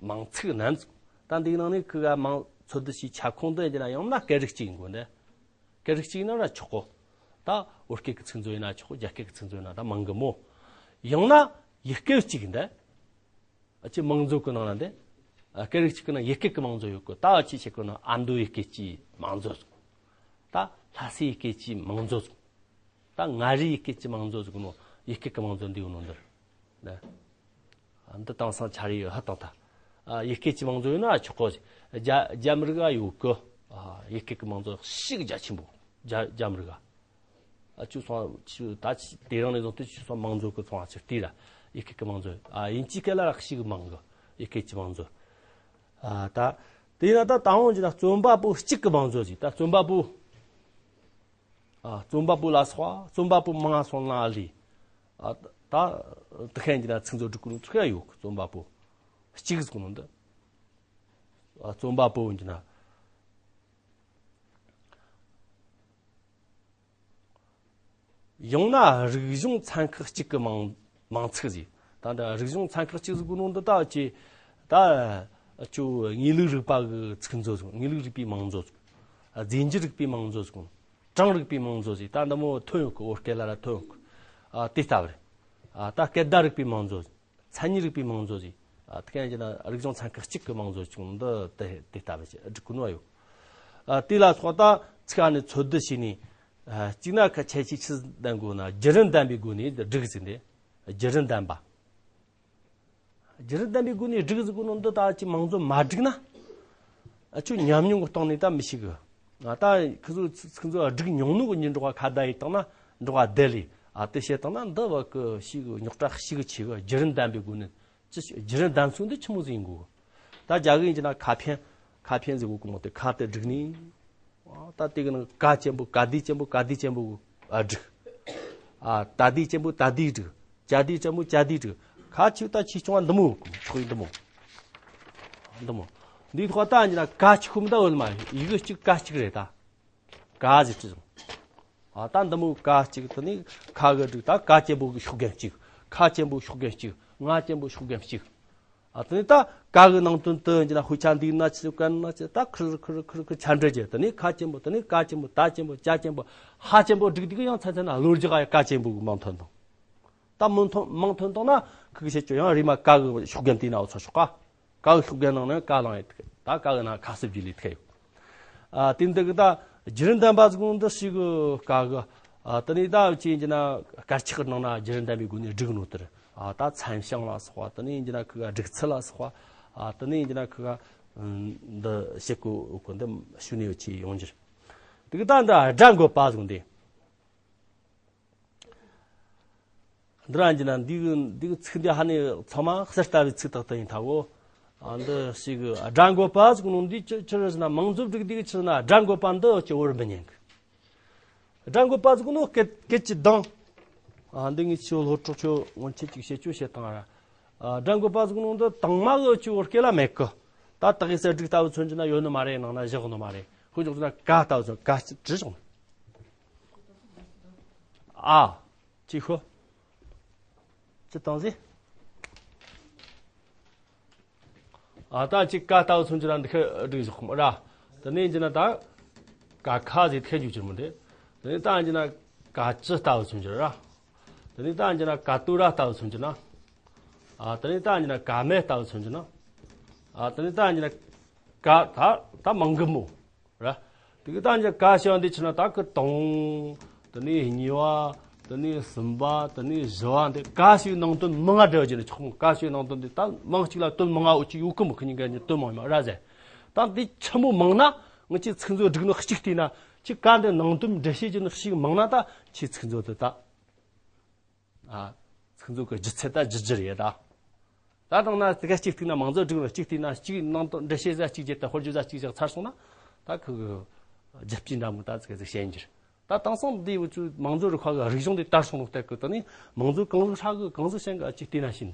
མིང་ཚིག་རྣམས་ད་འདིའི་ནང་ནས་ཁི་ག་མིང་འཚོལ་བསྡུ་བྱས་ཁྱབ་ཁོངས་དུ་ཡིན་ན་ཡང་ན་སྐད་རིགས་གཅིག་ཡིན་དགོས་འདི། སྐད་རིགས་གཅིག་ཡིན་ན་ར་ཆོག་གོ། ད་བོད་སྐད་ཀྱི་ཚིག་མཛོད་ཡིན་ན་ཆོག་གོ། རྒྱ་སྐད་ཀྱི་ཚིག་མཛོད་ཡིན་ན་ད་མང་གི་མོ། ཡང་ན་ཡུལ་སྐད་གཅིག་འདི། ཨ་ཅེ་མང་མཛོད་ཀྱི་ནང་ན་འདི། ཨ་སྐད་རིགས་གཅིག་གི་ནང་ཡུལ་སྐད་ཀྱི་མང་མཛོད་ཡོད་གི། ད་ཨ་ཅེ་བྱེད་གི་ནང་ཨ་མདོ་ཡུལ་སྐད་ཀྱི་མང་མཛོད་ཟིག་ད་ལྷ་སའི་ཡུལ་སྐད་ཀྱི་མང་མཛོད་ཟིག་ད་མངའ་རིས་ཡུལ་སྐད་ཀྱི་མང་མཛོད་ཟིག་ནོ་ཡུལ་སྐད་ཀྱི་མང་མཛོད་འདི་ཡོད་ནོ་འདིར། ནི། ཨ་འདི་དེང་སང་ཆ་རེ་ཧ་ཏང་ཐ། ཨ་ཡུལ་སྐད་ཀྱི་མང་མཛོད་ཡོད་ན་ཆོག་གོ། རྒྱ་རྒྱ་མི་རིགས་ཡོད་གི། ཨ་ཡུལ་སྐད་ཀྱི་མང་མཛོད་ཤུགས་རྒྱ་ཆེན་པོ། རྒྱ་རྒྱ་མི་རིགས། ཨ་ཅུ་སོང་ཅུ་ད་ཅི་དེ་རིང་ནས་བཟུང་སྟེ་ཅུ་སོང་མང་མཛོད་ཀྱི་ཚོང་ཨ་ཅུ་དེ་ར་ཡི་གེ་གི་མང་མཛོད་ཨ་ཡིན་ཅི་སྐད་ལ་ར་ཤི་གི་མང་གི་ཡི་གེ་ཅི་མང་མཛོད། ཨ་ད་དེ་ན་ད་ད་འོང་ཅི་ན་རྩོམ་པ་པོ་གཅིག་གི་མང་མཛོད་ཅིག་ད་རྩོམ་པ་པོ། ཨ་རྩོམ་པ་པོ་ལ་སོགས་རྩོམ་པ་པོ་མང་སོང་ན་ལི། ཨ་ད་དེ་ཁན་ཅི་ན་ཚིག་མཛོད་སྒྲིག་གི་ནོ་ཚིག་ཡ་ཡོད་གི་རྩོམ་པ་པོ་གཅིག་ཟིག་ནོ་འདི། ཨ་རྩོམ་པ་པོ་འོང་ཅི་ན། ཡང་ན་རིག་གཞུང་ཚན་ཁག་གཅིག་གི་མིང་མིང་ཚིག་ཟིག་ད་ལྟ་རིག་གཞུང་ཚན་ཁག་གཅིག་ཟིག་གི་ནང་དུ་ད་ཅི་ད་ཅོ་དངོས་ལུགས་རིག་པ་གི་ཚིག་མཛོད་ཟིག་དངོས་ལུགས་རིག་པའི་མིང་མཛོད་ཟིག་རྫས་འགྱུར་རིག་པའི་མིང་མཛོད་ཟིག་གྲངས་རིག་པའི་མིང་མཛོད་ཟིག་ད་འདི་མོ་ཐོན་ཡོད་གི། བོད་སྐད་ལ་ར་ཐོན་ཡོད་གི། ཨ་དེ་ལྟ་བུ་རེད། ཨ་ད་སྐད་བརྡ་རིག་པའི་མིང་མཛོད་ཟིག་མཚན་ཉིད་རིག་པའི་མིང་མཛོད་ཟིག་ཨ་དེ་ག་ཡང་ཅི་ན་རིག་གཞུང་ཚན་ཁག་གཅིག་གི་མིང་མཛོད་ཅིག་འདི་དེ་དེ་ལྟ་བུ་ཞིག་སྒྲིག་གི་ནོ་ཡོད། ཨ་དེ་ལ་སོགས་ད་ཚིག་ཨ་ནི་འཚོལ་བསྡུ་བྱས་ནས་ ཨ། གཅིག་ན་ཁ་ཁྱད་ཆོས་ཆི་ཟིག་ལྡན་དགོས་ན། བརྒྱུད་རིམ་ལྡན་པའི་སྒོ་ནས་སྒྲིག་ཟིན་ཏེ། བརྒྱུད་རིམ་ལྡན་པ། བརྒྱུད་རིམ་ལྡན་པའི་སྒོ་ནས་སྒྲིག་ཟིག་གོ་ནོ་འདི་ད་ཅི་མང་ཚོགས་མ་སྒྲིག་ན། ཨ། ཁྱོད་ཉམས་མྱོང་གི་སྟེང་ནས་ད་མི་ཤེས་གི། ང་ད་ཁི་ཚོ་ཚིག་ཚོ་སྒྲིག་མྱོང་ནོ་གི་ཉིན་འགྲོ་བ་ཁ་བརྡ་ཡིས་བཏང་ན་འགྲོ་བ་བསྡད་ལས། ཨ། དེ་བཤད་བཏང་ན་འདི་བ་གི་ཤི་གི་རྙོག་དྲ་ཤི་གི་ཆེ་གི། བརྒྱུད་རིམ་ལྡན་པའི་སྒོ་ནས། ཅི་ཞིག་བརྒྱུད་རིམ་ལྡན་ཚུལ་འདི་ཆི་མོ་ཟིག་ཡིན་དགོས། ད་རྒྱ་གི་ཡིན་གྱི་ན་ཁ་འཕན། ཁ་འཕན་ཟེར་གོ་གི་མོ་དེ་ཁ་དེ་བསྒྲིགས་ནས། ཨ། ད་དེ་གི་ནང་ཀ་ཅན་པོ་ཀ་བསྡུས་ཅན་པོ་ཀ་བསྡུས་ཅན་པོ། ཨ། བསྒྲིགས། ཨ། ད་བསྡུས་ཅན་པོ་ད་བསྡུས་བསྒྲིགས། ཅ་བསྡུས་ཅན་པོ་ཅ་བསྡུས་བསྒྲིགས། ཁ་ཆེ་ད་ཆེ་ཆུང་བ་འདི་མོ་ཆོག་ཡིན་འདི་མོ། འདི་མོ། འདིའི་ཐོག་ད་ཡིན་གྱི་ན་ཀ་ཆི་ཁུམ་ད་འོལ་མ་ཡི་གེ་གཅིག་ཀ་གཅིག་རེད་ད། ཀ་ཟེར་གྱི་རེད། ཨ། ད་འདི་མོ་ཀ་གཅིག་དེ་ནས་ཁ་གི་བསྒྲིགས། ད་ཀ་ཅན་པོ་གི་ཤུགས་རྒྱན་གཅིག་ཁ་ཅན་པོ་ཤུགས་རྒྱན་གཅིག་ང་ཅན་པོ་ཤུགས་རྒྱན་གཅིག་ཨ། དེ་ནས་ད་ཀ་གི་ནང་དོན་དུ་ཡིན་གྱི་ན་དཔེ་ཆ་འདིའི་ན་ཆི་ཟིག་གན་ན་ཆི་ད་ཁིར་ཁིར་ཁིར་ཁིར་ཆ་འདྲ་བྱས། དེ་ནས་ཁ་ཅན་པོ། དེ་ནས་ཀ་ཅན་པོ། ད་ཅན་པོ། ཅ་ཅན་པོ། ཧ་ཅན་པོ་བསྒྲིགས་དུས་ཀྱི་ཡང་ཚན་ཚན་ན་ལོ་རྒྱུས་ཀ་ཀ་ཅན་པོ་གི་མིང་ཐོན་དང་། ད་མིང་ཐོན་མིང་ཐོན་དང་ན་ཁི་གི་བཤད་ཆོག་ཡང་རིས་མ་ཀ་གི་ཤུགས་རྒྱན་དེ་ན་འོ་ཚོ་ཤོག་ཀ་ཀ་གི་ཤུགས་རྒྱན་ནང་ནས་ཀ་ལང་ཡོད་ཐུག་ད་ཀ་གི་ནང་ཁ་གསབ་ཀྱི་ལས་ཐུག་ཡོད། ཨ། དེ་འདི་གི་ད་བརྒྱུད་རིམ་ལྡན་པ་ཟིག་འདི་ཞིག་གི་ཀ་གི། ཨ། དེ་ནས་ད་ཅི་ཡིན་གྱི་ན་དཀར་ཆག་གི་ནང་ན་བརྒྱུད་རིམ་ལྡན་པའི་སྒོ་ནས་བསྒྲིགས་ནོ་དེར། ཨ། ད་མཚན་བྱང་ལ་སོགས་པ། དེ་ནས་ཡིན་གྱི་ན་ཁི་ག་སྒྲིག་ཚུལ་ལ་སོགས་པ། ཨ། དེ་ནས་ཡིན་གྱི་ན་ཁི་ག་འདི་བཤད་གོ་གོ་འདི་ཞུ་ནས་ཡོད་ཆེ་ཡོང་རྒྱུར། དེ་གི་ད་འདི་སྒྲ་འགོད་པ་ཟིག་འདི། འདི་རང་གི་ན་འདི་གི་འདི་གི་ཚིག་འདི་ཧ་ནི་ཚང་མ་གསེར་ལྟ་བུའི་ཚིག་དག་ཏུ་ཡིན་ཐལ་བོ། ཨ། འདི་ཞིག་གི་སྒྲ་འགོད་པ་ཟིག་ནོ་འདི་ཅི་ཅི་རེད་ཟེར་ན། མིང་མཛོད་བསྒྲིགས་དུས་ཀྱི་ཕྱིར་ན་སྒྲ་འགོད་པ་འདི་ཅི་བོར་མི་ཉན་གི། སྒྲ་འགོད་པ་ཟིག་ནོ་སྐད་སྐད་ཀྱི་གདངས། ཨ། འདི་ངས་ཁྱོད་སློབ་ཕྲུག་ཁྱོད་སྔོན་ཆད་ཅིག་བཤད་རྒྱུ་བཤད་བཏང་ར། ཨ། སྒྲ་འགོད་པ་ཟིག་ནོ་འདི་དང་མ་གི་ཅི་བོར་སྐད་ལ་མེད་གི། ད་དག་གི་གསེར་བསྒྲིགས་ལྟ་བུ་མཚོན་གྱི་ན་ཡོད་ནི་མ་རེད། ནང་ན་བཞག་ནི་མ་རེད། ཁོ་ཅོག་ན་ཀ་ལྟ་བུ་མཚོན། ཀ་ཅི་བྲིས་བྱུང་། ཨ། ཅི་ཤོ། ཅི་བཏང་ཟིག་ཨ། ད་ཅིག་ཀ་ལྟ་བུ་མཚོན་གྱི་ན་འདི་ཁ་བསྒྲིགས་བཞག་གོ་ར། དེ་ནས་ཡིན་གྱི་ན་ད་ཀ་ཁ་ཟིག་ཐེ་རྒྱུ་ཅིག་མི་འདུག་དེ་ནས་ད་ཡིན་གྱི་ན་ཀ་ཅི་ལྟ་བུ་མཚོན་གྱི་ར། དེ་ནས་ད་ཡིན་གྱི་ན་ཀ་ཏུ་ར་ལྟ་བུ་མཚོན་གྱི་ན། ཨ། དེ་ནས་ད་ཡིན་གྱི་ན་ཀ་མེ་ལྟ་བུ་མཚོན་གྱི་ན། ཨ། དེ་ནས་ད་ཡིན་གྱི་ན་ཀ་ད་ད་མང་གི་མོ། ར། དེ་གི་ད་འཇ་ཀ་ཞེས་པ་འདི་ཕྱིར་ན་ད་གི་དང་། དེ་ནས་གཉིས་པ། དེ་ནས་གསུམ་པ། དེ་ནས་བཞི་པ་འདི་ཀ་ཞེས་ནང་དོན་མང་ང་འབྲེལ་བ་བྱས་ནས་ཆོག་མོ། ཀ་ཞེས་ནང་དོན་འདི་ད་མིང་གཅིག་ལ་དོན་མང་ང་འོ་ཅིག་ཡོད་གི་མོ། ཁི་གཉིས་ཀ་གཉིས་དོན་མང་ཡོད་མ་ར་ཟེར། ད་འདི་ཆི་མོ་མང་ན་ང་ཅི་ཚིག་མཛོད་སྒྲིག་ནོ་གཅིག་བལྟས་ན། ཅི་ཀ་འདི་ནང་དོན་འགྲེལ་བཤད་བྱས་ནོ་གཅིག་མང་ན་ད་ཅི་ཚིག་མཛོད་དུ་ད། ཨ། ཚིག་མཛོད་ཀྱི་སྒྱུ་རྩལ་ད་སྒྱུ་རྒྱུ་རེད་ད། ད་དང་ན་དེ་ག་གཅིག་བལྟས་ན་མིང་མཛོད་སྒྲིག་ནོ་གཅིག་བལྟས་ན་གཅིག་ནང་དོན་འགྲེལ་བཤད་ཟ་གཅིག་བྱས་ད་དཔེར་བརྗོད་ཟ་གཅིག་བྱས་ཚར་སོང་ན། ད་ཁོ་གི་རྒྱུ་སྤྱི་འདྲ་མོ་ད་ཚིག་ཟིག་བཤད་འགྱུར། ད་དེང་སང་འདི་འུ་ཚོའི་མིང་མཛོད་རུ་ཁག་གི་རིག་གཞུང་འདི་དར་སོང་ནོ་སྟེ་གི་ད་ནི་མིང་མཛོད་གང་ཟིག་ཧྲ་གི་གང་ཟིག་ཞན་གི་གཅིག་བལྟས་ན་ཤེས།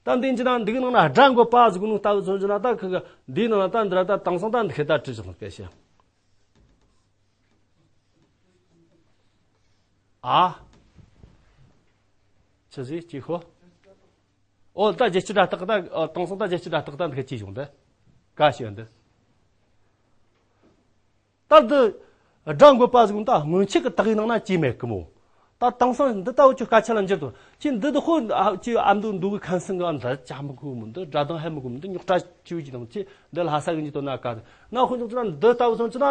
ད་འདི་འཇི་ན་འདི་གི་ནང་ན་སྒྲ་འགོད་པ་ཟིག་ནོ་ལྟ་བུ་མཚོན་གྱི་ན། ད་ཁོ་གི་འདིའི་ནང་ན་ད་འདི་ར་ད་དེང་སང་ད་འདི་ཁེ་ད་བྲིས་ཟིག་ལ་སྐད་བཤད། ཨ། ཆི་ཟིག་ཅི་ཤོ། ཨོ་ད་རྒྱལ་སྤྱི་སྒྲ་རྟགས་ད། ཨ། དེང་སང་ད་རྒྱལ་སྤྱི་སྒྲ་རྟགས་ད་འདི་ག་ཅི་བྱུང་འདི། ཀ་ཞེས་འདི། ད་འདི་སྒྲ་འགོད་པ་ཟིག་ད་སྔོན་ཆད་ཀྱི་དག་ཡིག་ནང་ན་ཅི་མེད་གི་མོ། ད་དེང་སང་འདི་ལྟ་བུ་ཅིག་སྐད་ཆ་ལ་འགྱུར་དང་། ཅི་འདི་དུ་ཧོ། ཨ། ཅི་ཨ་མདོ་མདོ་གི་ཁན་སང་གི་འདི་ཅག་མི་གོ་མོ། འདི་སྒྲ་གདངས་ཧ་མི་གོ་མོ། འདི་རྙོག་དྲ་ཅི་ཡོད་ཀྱི་དང་། ཅི་འདི་ལྷ་ས་གི་འཇི་དོ་ན་ཀ་ན་ཧོ་འཇོག་ཅི་ན་འདི་ལྟ་བུ་སོང་ཅི་ན།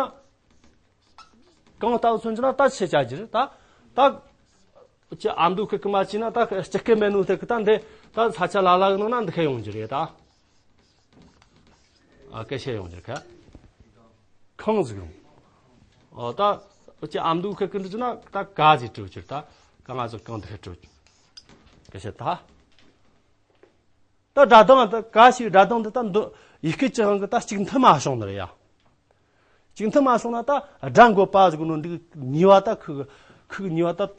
གང་ལྟ་བུ་མཚོན་གྱི་ན་ད་ཆེ་ཆ་གྱིར་ད། ད་ཅི་ཨ་མདོ་ཁུ་ཀི་མ་ཅི་ན་ད་སྤྱི་སྐད་མེད་ནོ་དེ་གི་ད་འདི་ད་ས་ཆ་ལ་ལ་གི་ནང་ན་འདི་ཁ་ཡོང་གྱི་རེད་ད། ཨ། སྐད་ཆ་ཡོང་གྱི་རེད་ཁ། ཁང་ཟིག་ཡོང་། ཨོ་ད་ཅི་ཨ་མདོ་ཁུ་ཀི་འདི་ཅི་ན་ད་ག་ཟིག་བྲིས་གྱིར་ད། ག་ང་ཚོ་གང་འདི་ཁ་བྲིས་གྱིར། སྐད་ཆ་ད། ད་སྒྲ་གདངས་ད་ག་ཞིག་སྒྲ་གདངས་འདི་ད་འདི་ཡི་གེ་གཅིག་རང་གི་ད་གཅིག་མཐུན་མ་བྱུང་ནི་རེད་ཡ། གཅིག་མཐུན་མ་བྱུང་ན་ད་སྒྲ་འགོད་པ་ཟིག་ནོ་འདི་གཉིས་པ་ད་ཁུ་ཁུ་གཉིས་པ་ད་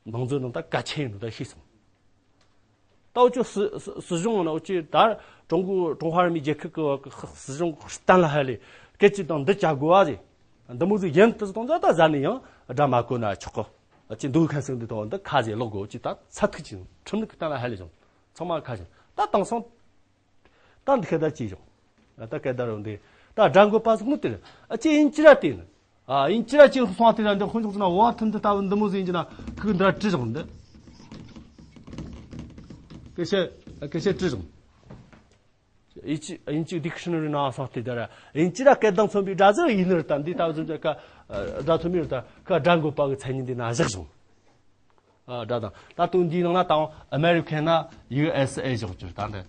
མིང་མཛོད་ནང་ད་གལ་ཆེ་ཡིན་ནོ་ད་ཤེས་སོང་། ད་འུ་ཅོ་སྲིད་སྲིད་སྲིད་གཞུང་ནང་འུ་ཅོ་ད་ཀྲུང་གོ་ཀྲུང་ཧྭ་རིག་གནས་རྒྱལ་ཁབ་ཀྱི་སྲིད་གཞུང་གཏན་ལ་ཕབ་ལས་སྐད་ཅིག་དང་འདི་བྱ་དགོས་པ་ཟིག་འདི་མོ་ཟིག་ཡིན་དུ་གཏོང་ད་ད་ཟ་ནས་ཡང་སྒྲ་མ་གོ་ན་ཆོག་གི། འུ་ཅོ་འདུག་ཁན་སང་འདི་དང་འདི་ཁ་ཟིག་ལོག་དགོས། འུ་ཅོ་ད་ཚ་ཐུག་ཅིག་ཁྲིམས་ལུགས་ཀྱི་གཏན་ལ་ཕབ་ལས་བྱུང་། ཚང་མ་ཁ་ཞིག་ད་དེང་སང་ད་འདི་ཁ་ད་ཅི་བྱུང་། ད་སྐད་བརྡ་རུ་འདི་ད་སྒྲ་འགོད་པ་ཟིག་ནི་དེ་ཨ་ཅི་ཡིན་ཅི་ར་དེ་ནི། ཨ། ཡིན་ཅི་ར་ཅི་སོང་དེ་ར་འདི་ཧོན་ཆོག་ཟིན་ན་བ་ཐུན་དུ་ལྟ་བུ་འདི་མོ་ཟིག་ཡིན་ཅི་ན་ཁུག་འདི་ར་བྲིས་བཞག་འདི། སྐད་ཆ་སྐད་ཆ་བྲིས་བཞག་དབྱིན་ཇི་དབྱིན་ཇི་ཌིག་ཤི་ན་རི་ནང་སོང་སྟེ་དེར་དབྱིན་ཇི་ར་སྐད་གདངས་མཚོན་པའི་སྒྲ་ཟིག་ཡིན་ནི་རེད། ད་འདི་ལྟ་བུ་ཚོ་ཀ་སྒྲ་མཚོན་པའི་རེད། ད་ཀ་སྒྲ་འགོད་པ་གི་མཚན་ཉིད་འདི་ན་བཞག་བྱུང་། ཨ། སྒྲ་གདངས། ད་དུང་འདིའི་ནང་ན་ད་ཨ་མེ་རི་ཁན་ན་ཡུ་ཨེས་ཨེ་བཞག་རྒྱུ་རེད། ད་འདི་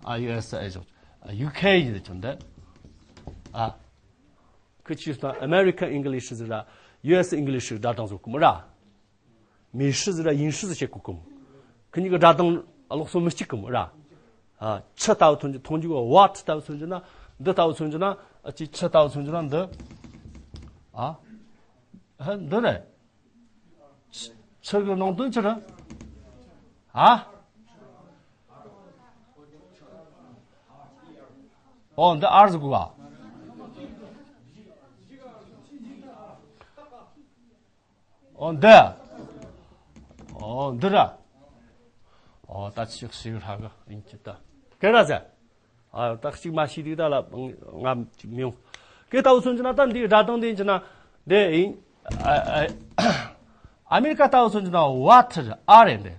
ཨ་ཡུ་ཨེས་ཨེ་བཞག་རྒྱུ། ཡུ་ཁེ་ཡིན་རྒྱུ་འདི། ཨ། ཁི་ཆི་ཟེར་ན་ཨ་མེ་རི་ཁན་ཨིང་གི་ལིཤ་ཟིག་ར་ཡུ་ཨེས་ཨིང་གི་ལིཤ་ཟིག་སྒྲ་གདངས་བཟོ་གི་མོ་ར། མི་ཧྲི་ཟིག་ར་དབྱིན་ཧྲི་ཟིག་བྱེད་གོ་གི་མོ། ཁི་གཉིས་ཀྱི་སྒྲ་གདངས་ཀློག་སྲོལ་མི་གཅིག་གི་མོ་ར། ཨ། ཆུ་ལྟ་བུ་མཐོང་རྒྱུ་མཐོང་རྒྱུ་གི་ཝ་ཊི་ལྟ་བུ་མཚོན་རྒྱུ་ན། འདི་ལྟ་བུ་མཚོན་རྒྱུ་ན། ཨ། ཅིག་ཆུ་ལྟ་བུ་མཚོན་རྒྱུ་ན་འདི། ཨ། ཧ། འདི་རེད། ཆུ་གི་ནང་དོན་ཆི་རེད། ཨ། ཨོ། འདི་ཨར་ཟེར་གོ་ག། ཨོ། འདི། ཨོ། འདི་ར། ཨོ། ད་ཅིག་ཞིག་ཧྲ་གི་ཡིན་གྱི་ད། ཀེ་ར་ཟེར། ཨ། ད་གཅིག་མ་ཤེས་དུས་ད་ལ་ང་ཅིག་མི་ཡོང་། ཀེ་ལྟ་བུ་མཚོན་རྒྱུ་ན་ད་འདི་སྒྲ་གདངས་འདི་ཡིན་གྱི་ན་འདི་ཡིན། ཨ། ཨ། ཨ་མེ་རི་ཀ་ལྟ་བུ་མཚོན་རྒྱུ་ན་ཝ་ཐི་རེད། ཨ་རེད་འདི།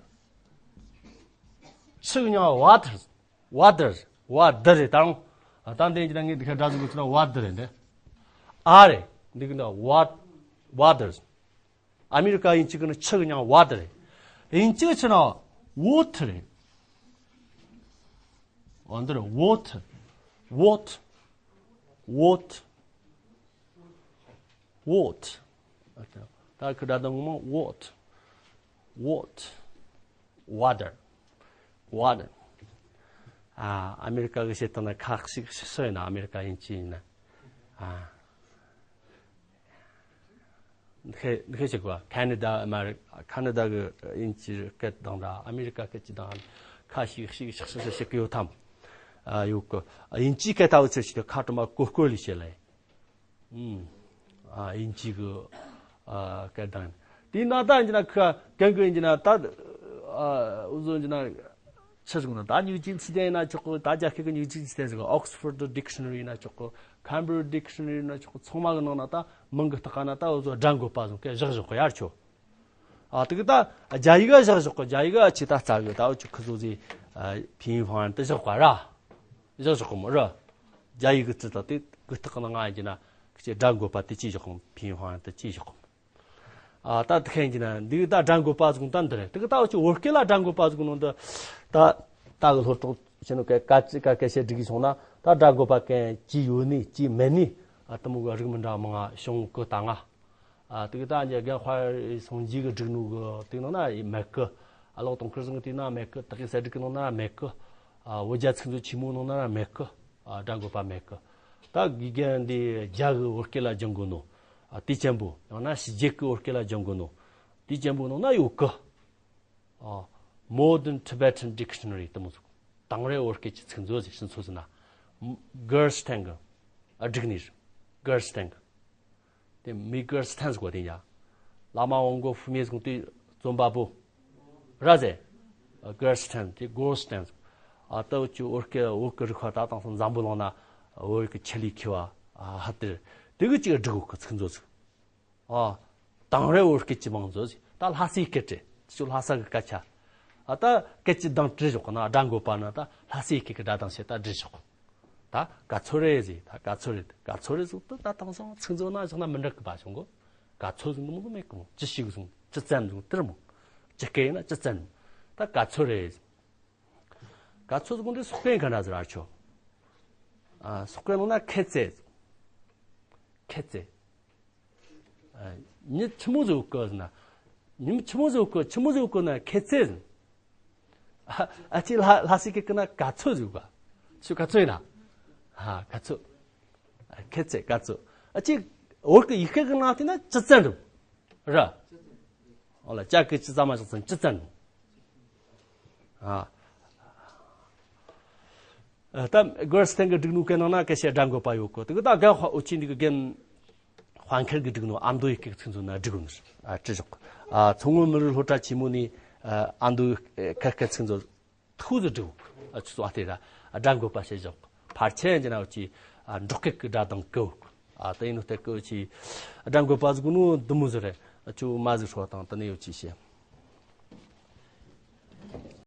ཆུ་གི་མྱིང་ཝ་ཐི། ཝ་ཏར། ཝ་ཏར་རེད། ད་རུང་ད་འདི་ཡིན་གྱི་ན་ངས་འདི་ཁ་སྒྲ་ཟིག་གོ་ཚུལ་ན་ཝ་ཏར་རེད་འདི། ཨ་རེད། འདི་གི་ན་ཝ། ཝ་ཏར། ཨ་མེ་རི་ཀ་དབྱིན་ཇི་གི་ནི་ཆུ་གི་མྱིང་ཝ་ཏར་རེད། དབྱིན་ཇི་གི་ཆི་ན་ཝོ་ཐར་རེད། འོ་འདི་རེད། ཝོ་ཐར། ཝོ་ཐར། ཝོ་ཐར། ཝོ་ཐར། ད་ཁི་སྒྲ་གདངས་ངོ་མ་ཝོ་ཐར། ཝོ་ཐར། ཝ་ཏར། ཝ་ཏར། ཨ། ཨ་མེ་རི་ཀ་གི་བཤད་སྟངས་ན་ཁ་ཤིག་ཤིག་སོ་ཡིན་ན། ཨ་མེ་རི་ཀ་དབྱིན་ཇི་ཡིན་ན། ཨ། འདི་ཁ་འདི་ཁ་ཞིག་གོ། ཁ་ན་ཌ། ཨ་མ་རི། ཁ་ན་ཌ་གི་དབྱིན་ཇི་སྐད་དང་འདྲ། ཨ་མེ་རི་ཀ་སྐད་ཀྱི་དང་ཁ་ཤིག་ཤིག་ཤིག་ཤིག་ཤིག་གི་ཡོད་དམ། ཨ། ཡོད་གི། དབྱིན་ཇིའི་སྐད་ལྟ་བུ་ཚོ་ཞིག་ཏུ་ཁ་དྲི་མ་ཀོ་ཀོ་ལི་བྱེད་ལེ། ཨུམ། ཨ། དབྱིན་ཇི་གི། ཨ། སྐད་དང་། དེས་ན་ད་ཡིན་གྱི་ན་ཁ་གན་གི་ཡིན་གྱི་ན་ད། ཨ། འུ་ཚོ་ཡིན་གྱི་ན། ཆི་ཟིག་ན་ད་སྙིང་རྗེ་ཚིག་དེ་ཡིན་ན་ཆོག་གི། ད་རྒྱ་སྐད་ཀྱི་སྙིང་རྗེ་ཚིག་དེ་ཟིག་ཨོག་སི་ཕོར་ཌི་ཌིག་ཤི་ན་རི་ཡིན་ན་ཆོག་གི། ཁམ་བྷི་རི་ཌིག་ཤི་ན་རི་ཡིན་ན་ཆོག་གི། ཚང་མ་གི་ནང་ན་ད་མིང་གི་རྟགས་ན་ད་འུ་ཚོ་སྒྲ་འགོད་པ་བཟུང་སྐད་བཞག་བཞག་གི་ཡར་ཆོ། ཨ། དེ་གི་ད་རྒྱ་ཡིག་ག་བཞག་བཞག་གི། རྒྱ་ཡིག་ག་ཆི་ད་རྩ་གི་ད་འུ་ཆོ་ཁི་ཚོ་ཟིག་ཨ། ཕིན་ཧྥང་དུ་བཞག་པ་ར། བཞག་བཞག་གི་མོ་ར། རྒྱ་ཡིག་གི་རྩི་ད་དེ་གི་རྟགས་ན་ང་ཡིན་གྱི་ན་ཁྱེད་སྒྲ་འགོད་པ་དེ་ཅི་བཞག་གི། ཕིན་ཧྥང་དུ་ཅི་བཞག་གི། ཨ། ད་དེ་ཁེན་གྱི་ན་འདི་ད་སྒྲ་འགོད་པ་ཟུང་ད་འདི་རེད། དེ་གི་ད་འུ་ཆོ་བོད་སྐད་ལ་སྒྲ་འགོད་པ་ཟུང་ནང་དུ་ད་ད་གི་སློབ་གྲོགས་ཆེ་ནོ་སྐད་ཀ་ཅི་ཀ་སྐད་བཤད་སྒྲིག་གི་སོང་ན། ད་སྒྲ་འགོད་པ་གན་ཅི་ཡོད་ནི་ཅི་མེད་ནི། ཨ། དེ་མོ་གི་རིགས་མི་འདྲ་མང་ང་བྱུང་གི་ད་ང་། ཨ། དེ་གི་ད་འཇའ་རྒན་དཔའ་རིས་སངས་རྒྱས་གི་སྒྲིག་ནོ་གི་དེ་ནང་ན་མེད་གི། ཨ། ལོག་དང་ཁུར་སང་གི་དེ་ན་མེད་གི། ད་གི་གསེར་སྒྲིག་གི་ནང་ན་མེད་གི། ཨ། བོད་རྒྱ་ཚིག་མཛོད་ཆེན་མོ་ནང་ན་མེད་གི། ཨ། སྒྲ་འགོད་པ་མེད་གི། ད་དགེ་རྒན་འདི་རྒྱ་གི་བོད་སྐད་ལ་སྦྱང་དགོས་ནོ། ཨ། དེ་ཅན་པོ། ཡང་ན་ཕྱི་རྒྱལ་གི་བོད་སྐད་ལ་སྦྱང་དགོས་ནོ། དེ་ཅན་པོ་ནང་ན་ཡོད་གི། ཨ། Modern Tibetan Dictionary དེ་མོ་ཟིག་དེང་རབས་བོད་སྐད་ཀྱི་ཚིག་མཛོད་ཟེར་ཕྱིན་ཚོ་ཟེར་ན། གར་སི་ཐན་གི་ཨ་སྒྲིག་ནི་རེད། གར་སི་ཐན་གི། དེ་མི་གར་སི་ཐན་ཟེར་གོ་དེ་ཡ། བླ་མ་དབང་པོ་བུ་མེད་ཟེར་གོ་དེ་རྩོམ་པ་པོ་ར་ཟེར། གར་སི་ཐན། དེ་གར་སི་ཐན་ཟེར། ཨ། ད་འུ་ཆོ་བོད་སྐད་བོད་ཀྱི་རིག་པ་ད་དེང་སང་འཛམ་བུ་གླིང་ན་བོད་ཀྱི་ཆེད་ལས་མཁས་པ། ཨ། ཧ་དེར་དེ་གི་ཅིག་སྒྲིག་གོ་གི་ཚིག་མཛོད་ཟིག་ཨ། དེང་རབས་བོད་སྐད་ཀྱི་མིང་མཛོད་ཟིག་ད་ལྷ་སའི་སྐད་རེད། ཅིག་ལྷ་ས་གི་སྐད་ཆ། ཨ། ད་སྐད་ཀྱི་གདངས་བྲིས་བཞག་གི་ན་སྒྲ་འགོད་པ་ན་ད་ལྷ་སའི་སྐད་ཀྱི་སྒྲ་གདངས་བྱས་ད་བྲིས་བཞག་ད་ག་ཚོད་རེད་ཟེར། ད་ག་ཚོད་རེད། ག་ཚོད་རེད་ཟེར་དུས་ད་དེང་སང་ཚིག་མཛོད་ན་བཞག་ན་མི་འགྲིག་གི་པ་བྱུང་གོ། ག་ཚོད་ཟེར་ནི་མོ་མེད་གི་མོ། ཅི་ཞིག་ཟེར། ཅི་ཙམ་ཟེར། དེར་མོ། ཅི་སྐད་ཡིན་ན་ཅི་ཙམ། ད་ག་ཚོད་རེད། ག་ཚོད་ཟེར་གོ་འདི་སོག་སྐད་ག་འདྲ་ཟེར་ཨ་ཆོ། ཨ། སོག་སྐད་ནང་ན་ཁེ་ཙེ། ཁེ་ཙེ། ཨ། ཉི་ཆི་མོ་ཟེར་གོ་ཟེར་ན། ཉི་མ་ཆི་མོ་ཟེར་གོ། ཆི་མོ་ཟེར་གོ་ན་ཁེ་ཙེ་ཟེར། ཨ། ཨ་ཅི་ལྷ་ལྷ་སའི་སྐད་ཀྱི་ན་ག་ཚོད་ཟེར་གོ། ཆུ་ག་ཚོད་ཡིན་ན། ཧ། ག་ཚོད། ཨ། ཁེ་ཙེ་ག་ཚོད། ཨ་ཅི་བོད་ཀྱི་ཡིག་སྐད་ཀྱི་ནང་དེ་ན་ཅི་ཙམ་རེད། ར། འོ་ལ་ཅ་གི་ཅི་ཙམ་མ་ཅི་ཙམ་ཅི་ཙམ། ཨ། ཨ། ད་གར་སི་ཐན་གི་སྒྲིག་ནོ་གན་ནང་ན་སྐད་བཤད་སྒྲ་འགོད་པ་ཡོད་གི། དེ་གི་ད་རྒན་དཔའ་འུ་ཆོ་འདི་གི་རྒན་དཔའ་མཁར་གི་སྒྲིག་ནོ་ཨ་མདོའི་སྐད་ཚིག་མཛོད་ན་སྒྲིག་ནི། ཨ། བྲིས་བཞག་ཨ། མཚོ་སྔོན་མི་རིགས་སློབ་གྲྭ་ཆེན་མོ་ནས། ཨ། ཨ་མདོའི་ཁ་སྐད་ཚིག་མཛོད་ཐུགས་སུ་སྒྲིག་ཨ། ཆུ་ཚོད་ཨ་དེ་ར་སྒྲ་འགོད་པ་བྱེད་བཞག་ཕལ་ཆེར་འཇི་ན་འུ་ཆོ། ཨ། འབྲོག་སྐད་ཀྱི་སྒྲ་གདངས་གི། ཨ། དེ་ཡིན་ནོ་སྟེ་གི་འུ་ཆོ་སྒྲ་འགོད་པ་ཟེར་གོ་ནོ་འདི་མོ་ཟིག་རེད། ཨ། ཆུ་མ་ཟིག་ཧྲོ་དང་དེ་ནས་འུ་ཆོ་བཤད།